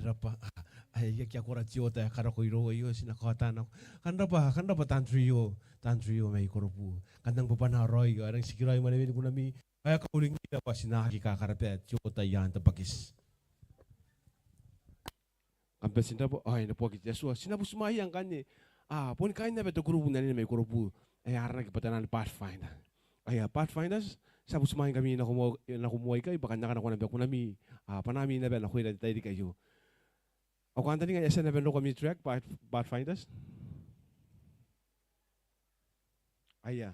Rabwa. Ae, I aki akora te oota ae karako irou aio, ti na kaota nako. Kam rabwa, kam rabwa taan trio, taan trio mai Korobu. Kam nang bwabwana raoi, ao e nang tikiraoi mwanewen kunami. Ao e kauringira bwa ti na aki kakaraba te oota i aan te bwakiti. Kam bati n rabwa, ao e na buaki te Atua. Ti na butimwaeia ngkanne, a, boni kaain naba te kurubu n anene mai Korobu ae aranaki bwa taian Pathfinder. Aia, Pathfinders, ti a butimwaeingkami nako moa, nako moa ikai, bwa kam na kanakoa naba kunami, a, bwanaami naba nakoira n te tairiki aio. Ao kantaninga ae e a tia naba n roko ami track, Path-, Pathfinders? Aia.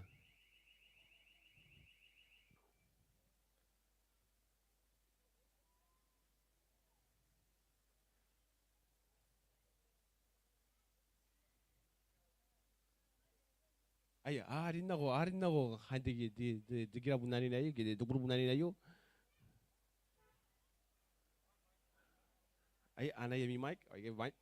Aia, a rin nako, a rin nako kaain te, te, te, te kirabun anene aio, ke te, te kurubun anene aio. Aia, anai ami mic, aia, mic.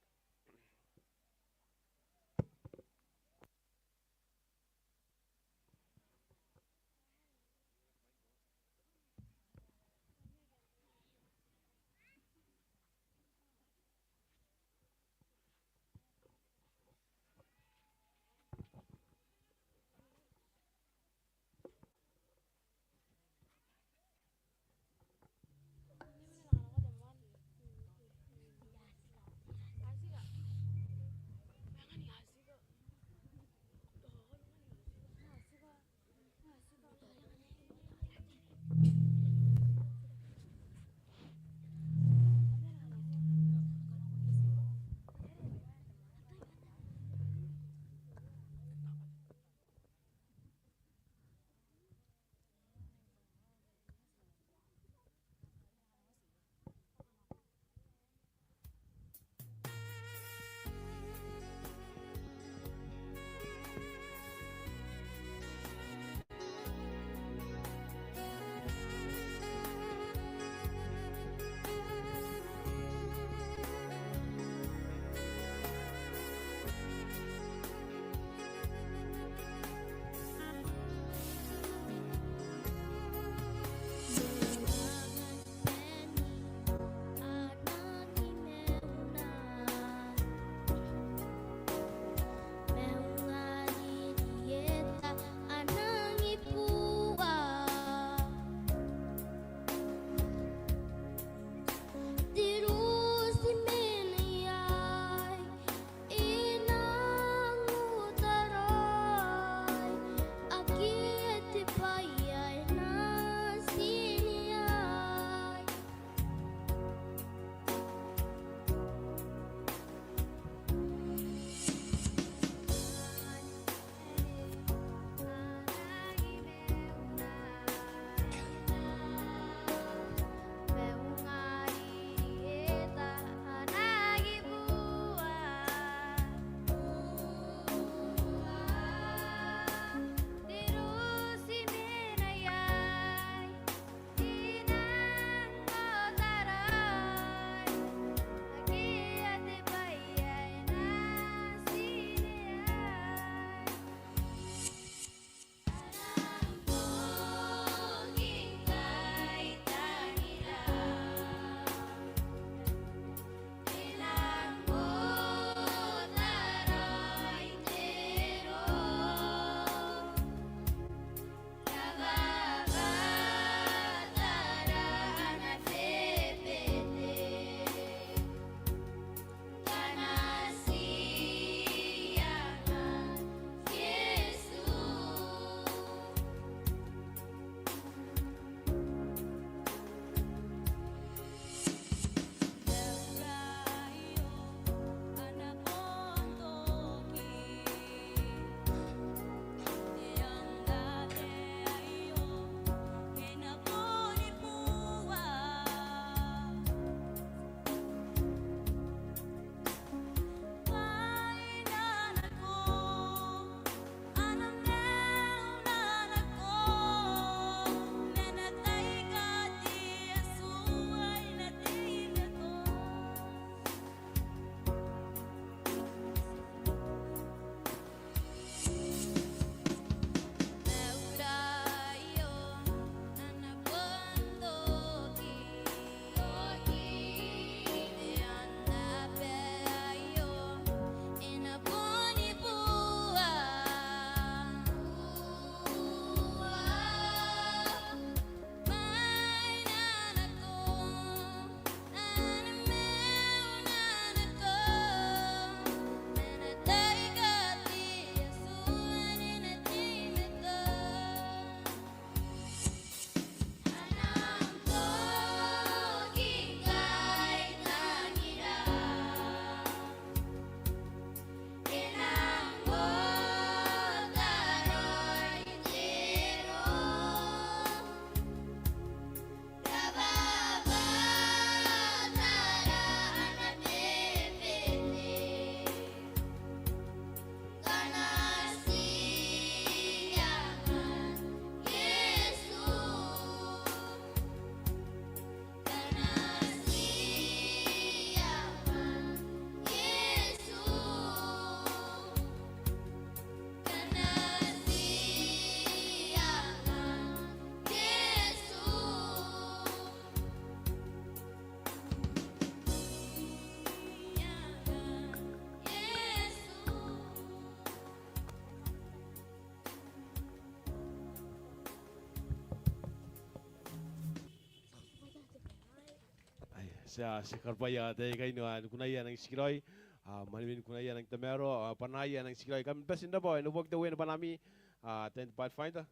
Te, a, ti karabwaia taeka aio, a, ni kunaia nang tikiraoi, a, mwanewen kunaia nang tamaroa, a, bwanaia nang tikiraoi. Kam bati n rabwa, e neboaki te uea ni bwanami, a, tain te Pathfinder.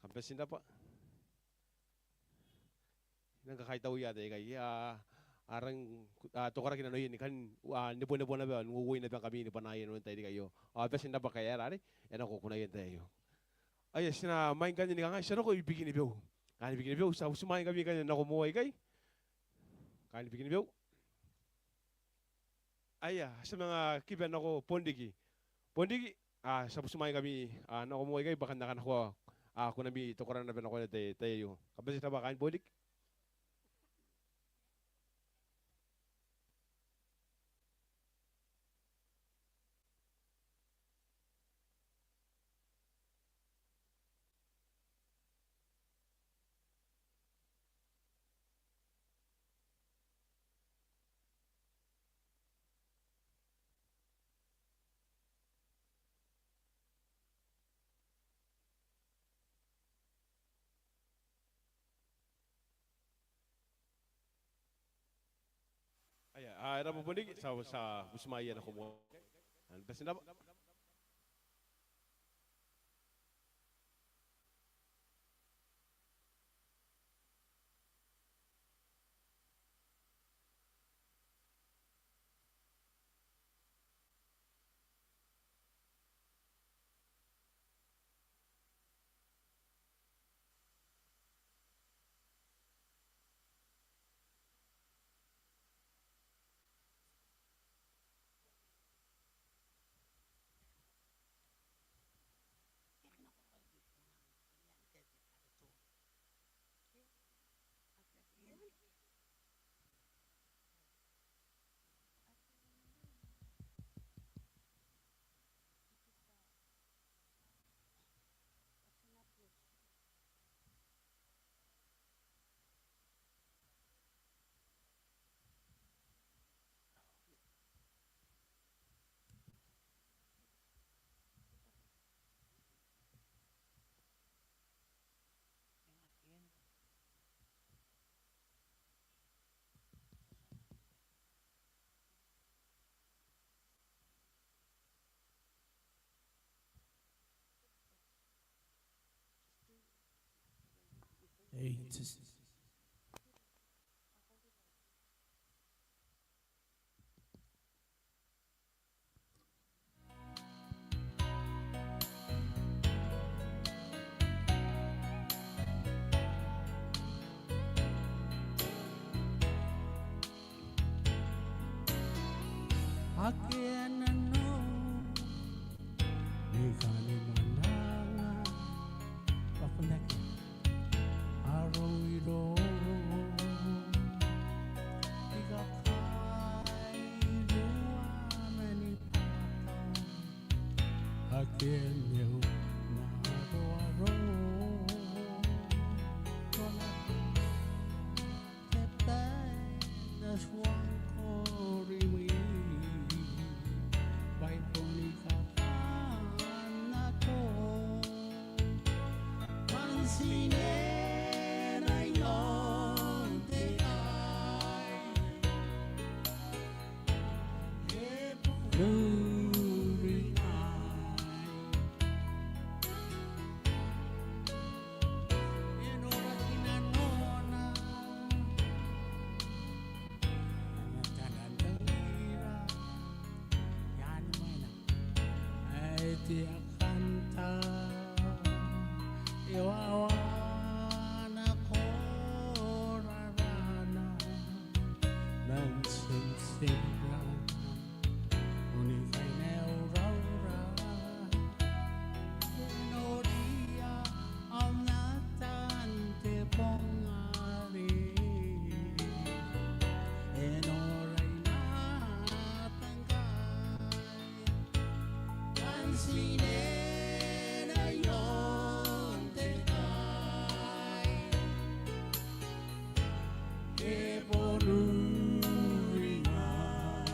Kam bati n rabwa. I nang kakaitauia taeka aio, a, a rang, a, tokaraki nanoia ni kan, a, nebonebo naba, n uouoi naba ngkami ni bwanaaia nanon tairiki aio. Ao bati n rabwa ngkai aera are e nako kunaia n tai aio. Aia, ti na mai ngkanne ni kangai, ti a roko i Bikenibeu. Kaain Bikenibeu, ti a butimwaeingkami ngkanne nako moa ikai. Kaain Bikenibeu. Aia, ti a manga kiba nako Bonriki. Bonriki, a, ti a butimwaeingkami, a, nako moa ikai bwa kam na kanakoa, a, kunami te koraki naba nakoina n te tai aio. Kam bati n rabwa kaain Bonriki. Aia, a, e rabwa Bonriki, ti a, ti a butimwaeia nako moa. Kam bati n rabwa. Eight. Akea nanou ni kani mwananga. Kafunaki. Arou irou. I kakairua mani bwaka. Akea neu n aroaro. Kona. Te tai n tuangko rimwi, bwa I boni kakanato. Bwa n tinena i aon te kai. E boni ringai. E noraki nanona. Ana tanan tangira. Ian mena. Ai te akanta. E wawa nako rarana. Man sinsinra. Uni kaineu raura. Noria, aunatan te bongare. E norai na tangkai. Bwa n tinena i aon te kai. E boni ringai.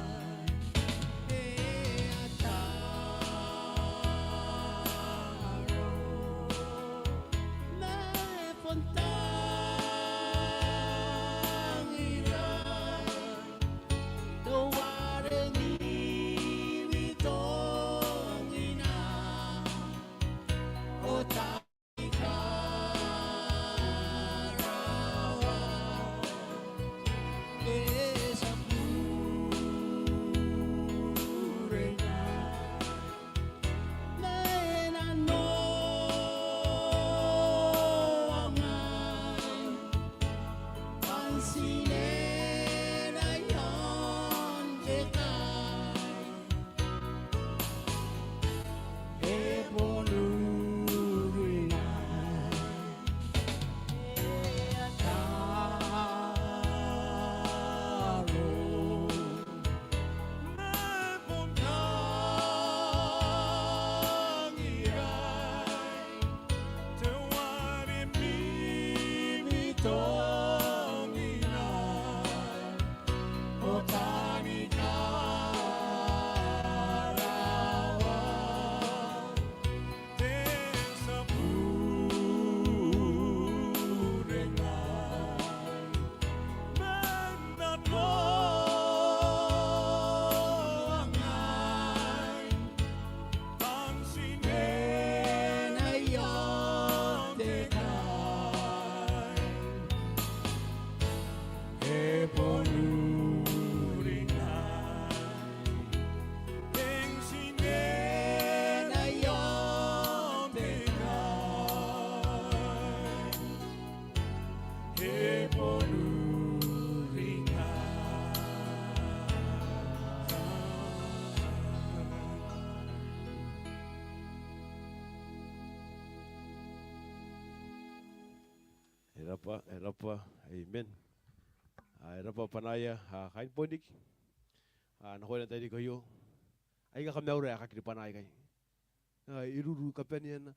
E rab'a, e rab'a, amen. A, e rab'a b'anaia, a, kaain Bonriki. A, nakoina n tairiki aio. Aika kamaura ae kakiri b'ana aikai. A, e ruru kabaneana.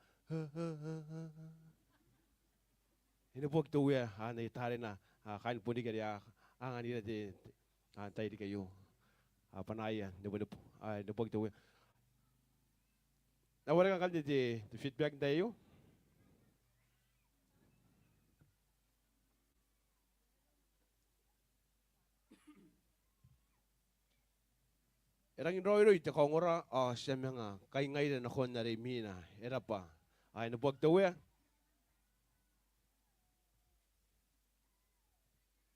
E neboaki te Uea, a, n ai tarena, a, kaain Bonriki are a anganira te, te, a, n tairiki aio. A, b'anaia, nebonebo, a, e neboaki te Uea. Ao e raka ngkanne te, te feedback n tai aio. E rangi n raoiroi te kaongora ao ti a manga kai ngaira nakon are imwina. E rab'a. A, e neboaki te Uea.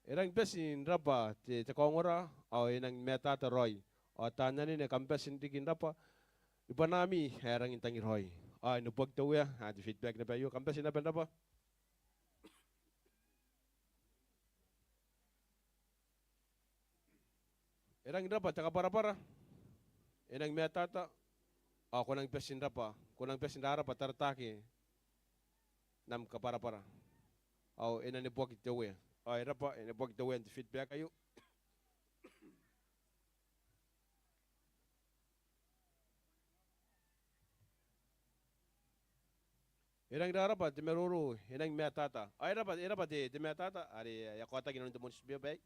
E rangi bati n rab'a te, te kaongora ao e nangi matata raoi. Ao taan anene kam bati n riki n rab'a. I b'anami ae rangi n tangi raoi. Ao e neboaki te Uea, a, te feedback naba aio, kam bati naba n rab'a. E rangi n rab'a te kabwarabwara. E nangi matata. Ao ko nangi bati n rab'a, ko nangi bati n rarab'a tarataake n am kabwarabwara. Ao e na neboaki te Uea. Ao e rab'a, e neboaki te Uea n te feedback aio. E rangi n rarab'a te maroro, e nangi matata. Ao e rab'a, e rab'a te, te matata are e a kaotaki inanon te moan titiraki aei.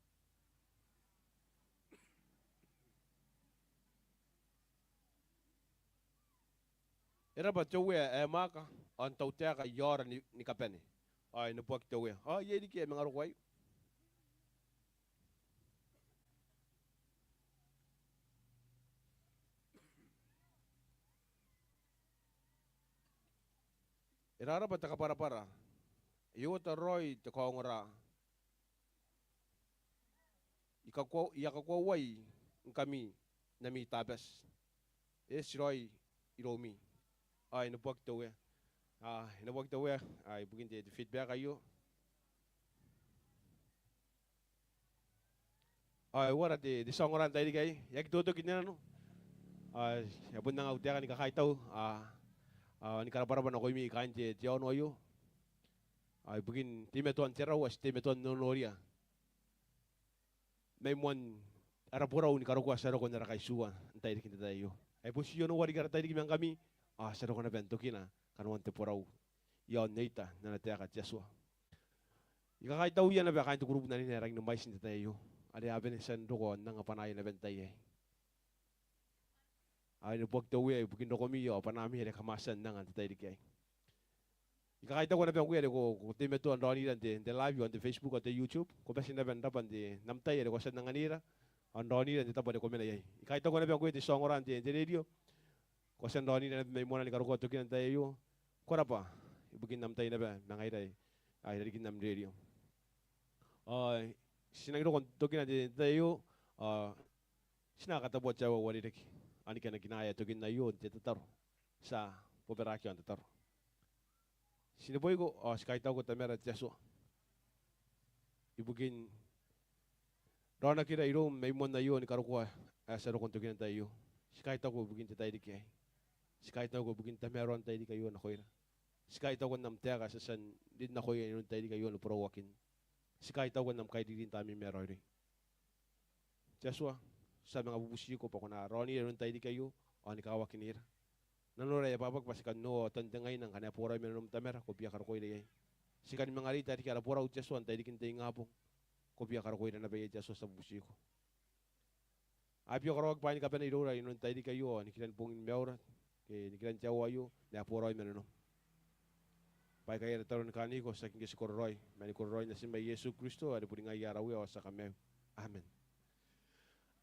E rab'a te Uea ae mwaaka ao n tautaeka i aora ni, ni kabane. Ao e neboaki te Uea. Ao iai riki ae manga roko aei. E rarab'a te kabwarabwara. E oota raoi te kaongora. I kakoau-, I a kakoauai ngkami n ami Tabati. E eti raoi iroumi. Ao e neboaki te Uea. A, e neboaki te Uea. A, ibukin te, te feedback aio. Ao e uara te, te tia ongora n tairiki aei? E aki totoki n nano. Ao e a bon anga au taeka ni kakaitau, a, a, ni karabwarabwa nakoimi kaain te, te aono aio. Ao ibukin teimatoan te rau ao ti teimatoa n nonoria mai moan ara borau ni karokoa ti a roko n ara kaitiua n tairiki n te tai aio. Ai bon ti onoua riki ara tairiki ma ngkami, ao ti a roko naba n tokina kanoan te borau i aon neita n ana taeka te Atua. I kakaitauia naba kaain te kurubu n anene ae rangi ni mwaiti n te tai aio, are a bane n tia n roko ao n anga b'anaia naba n tai aei. Ao e neboaki te Uea ibukin rokomi ao b'anami are kam a tia n anga n te tairiki aei. I kakaitauko naba ngkoe are ko, ko teimatoa n raonira n te, n te live ao n te Facebook ao te YouTube. Ko bati naba n rab'a n te, n am tai are ko a tia n anganira ao n raonira n te tabo are ko mena iai. I kakaitauko naba ngkoe te tia ongora n te, n te rerio. Ko a tia n raonira naba mai moana ni karokoa tokina n te tai aio. Ko rab'a ibukin am tai naba ma ngaira ae i rarikin am rerio. Ao ti nangi roko n tokina n te, n te tai aio. Ao ti na katabuaki te aoa uarereke ao ni kinakinaea tokin aio n te tataro. Ti a bobaraaki ao n tataro. Ti neboiko ao ti kaitauko Tamara te Atua ibukin raonakira iroum mai moan aio ni karokoa ae ti a roko n tokina n tai aio. Ti kaitauko ibukin te tairiki aei. Ti kaitauko ibukin tamaroan tairiki aio nakoira. Ti kaitauko n am taeka ae ti a tia n rin nakoia inanon tairiki aio ni borauakin. Ti kaitauko n am kairiri n tamneim ae raoiroi. Te Atua, ti a manga bubutiko bwa ko na raonira inanon tairiki aio ao ni kawakinira. Nanora e abwabwaki bwa ti kan noora otan te ngaina ngkana e boraoi ma nanom Tamara, ko bia karokoira iai. Ti kani manga reita riki ara borau, te Atua, n tairikin te ingabong, ko bia karokoira naba iai, te Atua, ti a bubutiko. A bia karaoaki bwaai ni kabane iroura inanon tairiki aio ao nikiran bongin maiura ke nikiran te aoa aio ma e boraoi ma nanom. Bwa aikai ara tataro ni kaaniko, tiaki ngke ti kororaoi, ma ni kororaoin natim ae Iesu Kristo are boni ngaia ara Uea ao tia Kamaiu. Amen.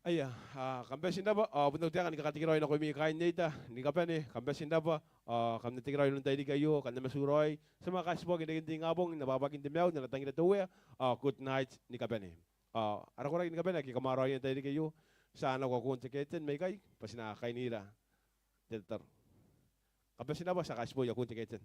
Aia, a, kam bati n rabwa, ao bon au taeka ni kakatekeraoi nakoimi kaain neita ni kabane, kam bati n rabwa, ao kam na tekeraoi inanon tairiki aio, kam na matu raoi. Ti a manga kaitiboaki n reken te ingabong n abwabwakin te maiu n ana tangira te Uea, ao good night ni kabane. Ao ara koraki ni kabane ake kam a raoiroi n tairiki aio, ti a nako akun te keten mai ikai bwa ti na kainira te tataro. Kam bati n rabwa, ti a kaitibo i akun te keten.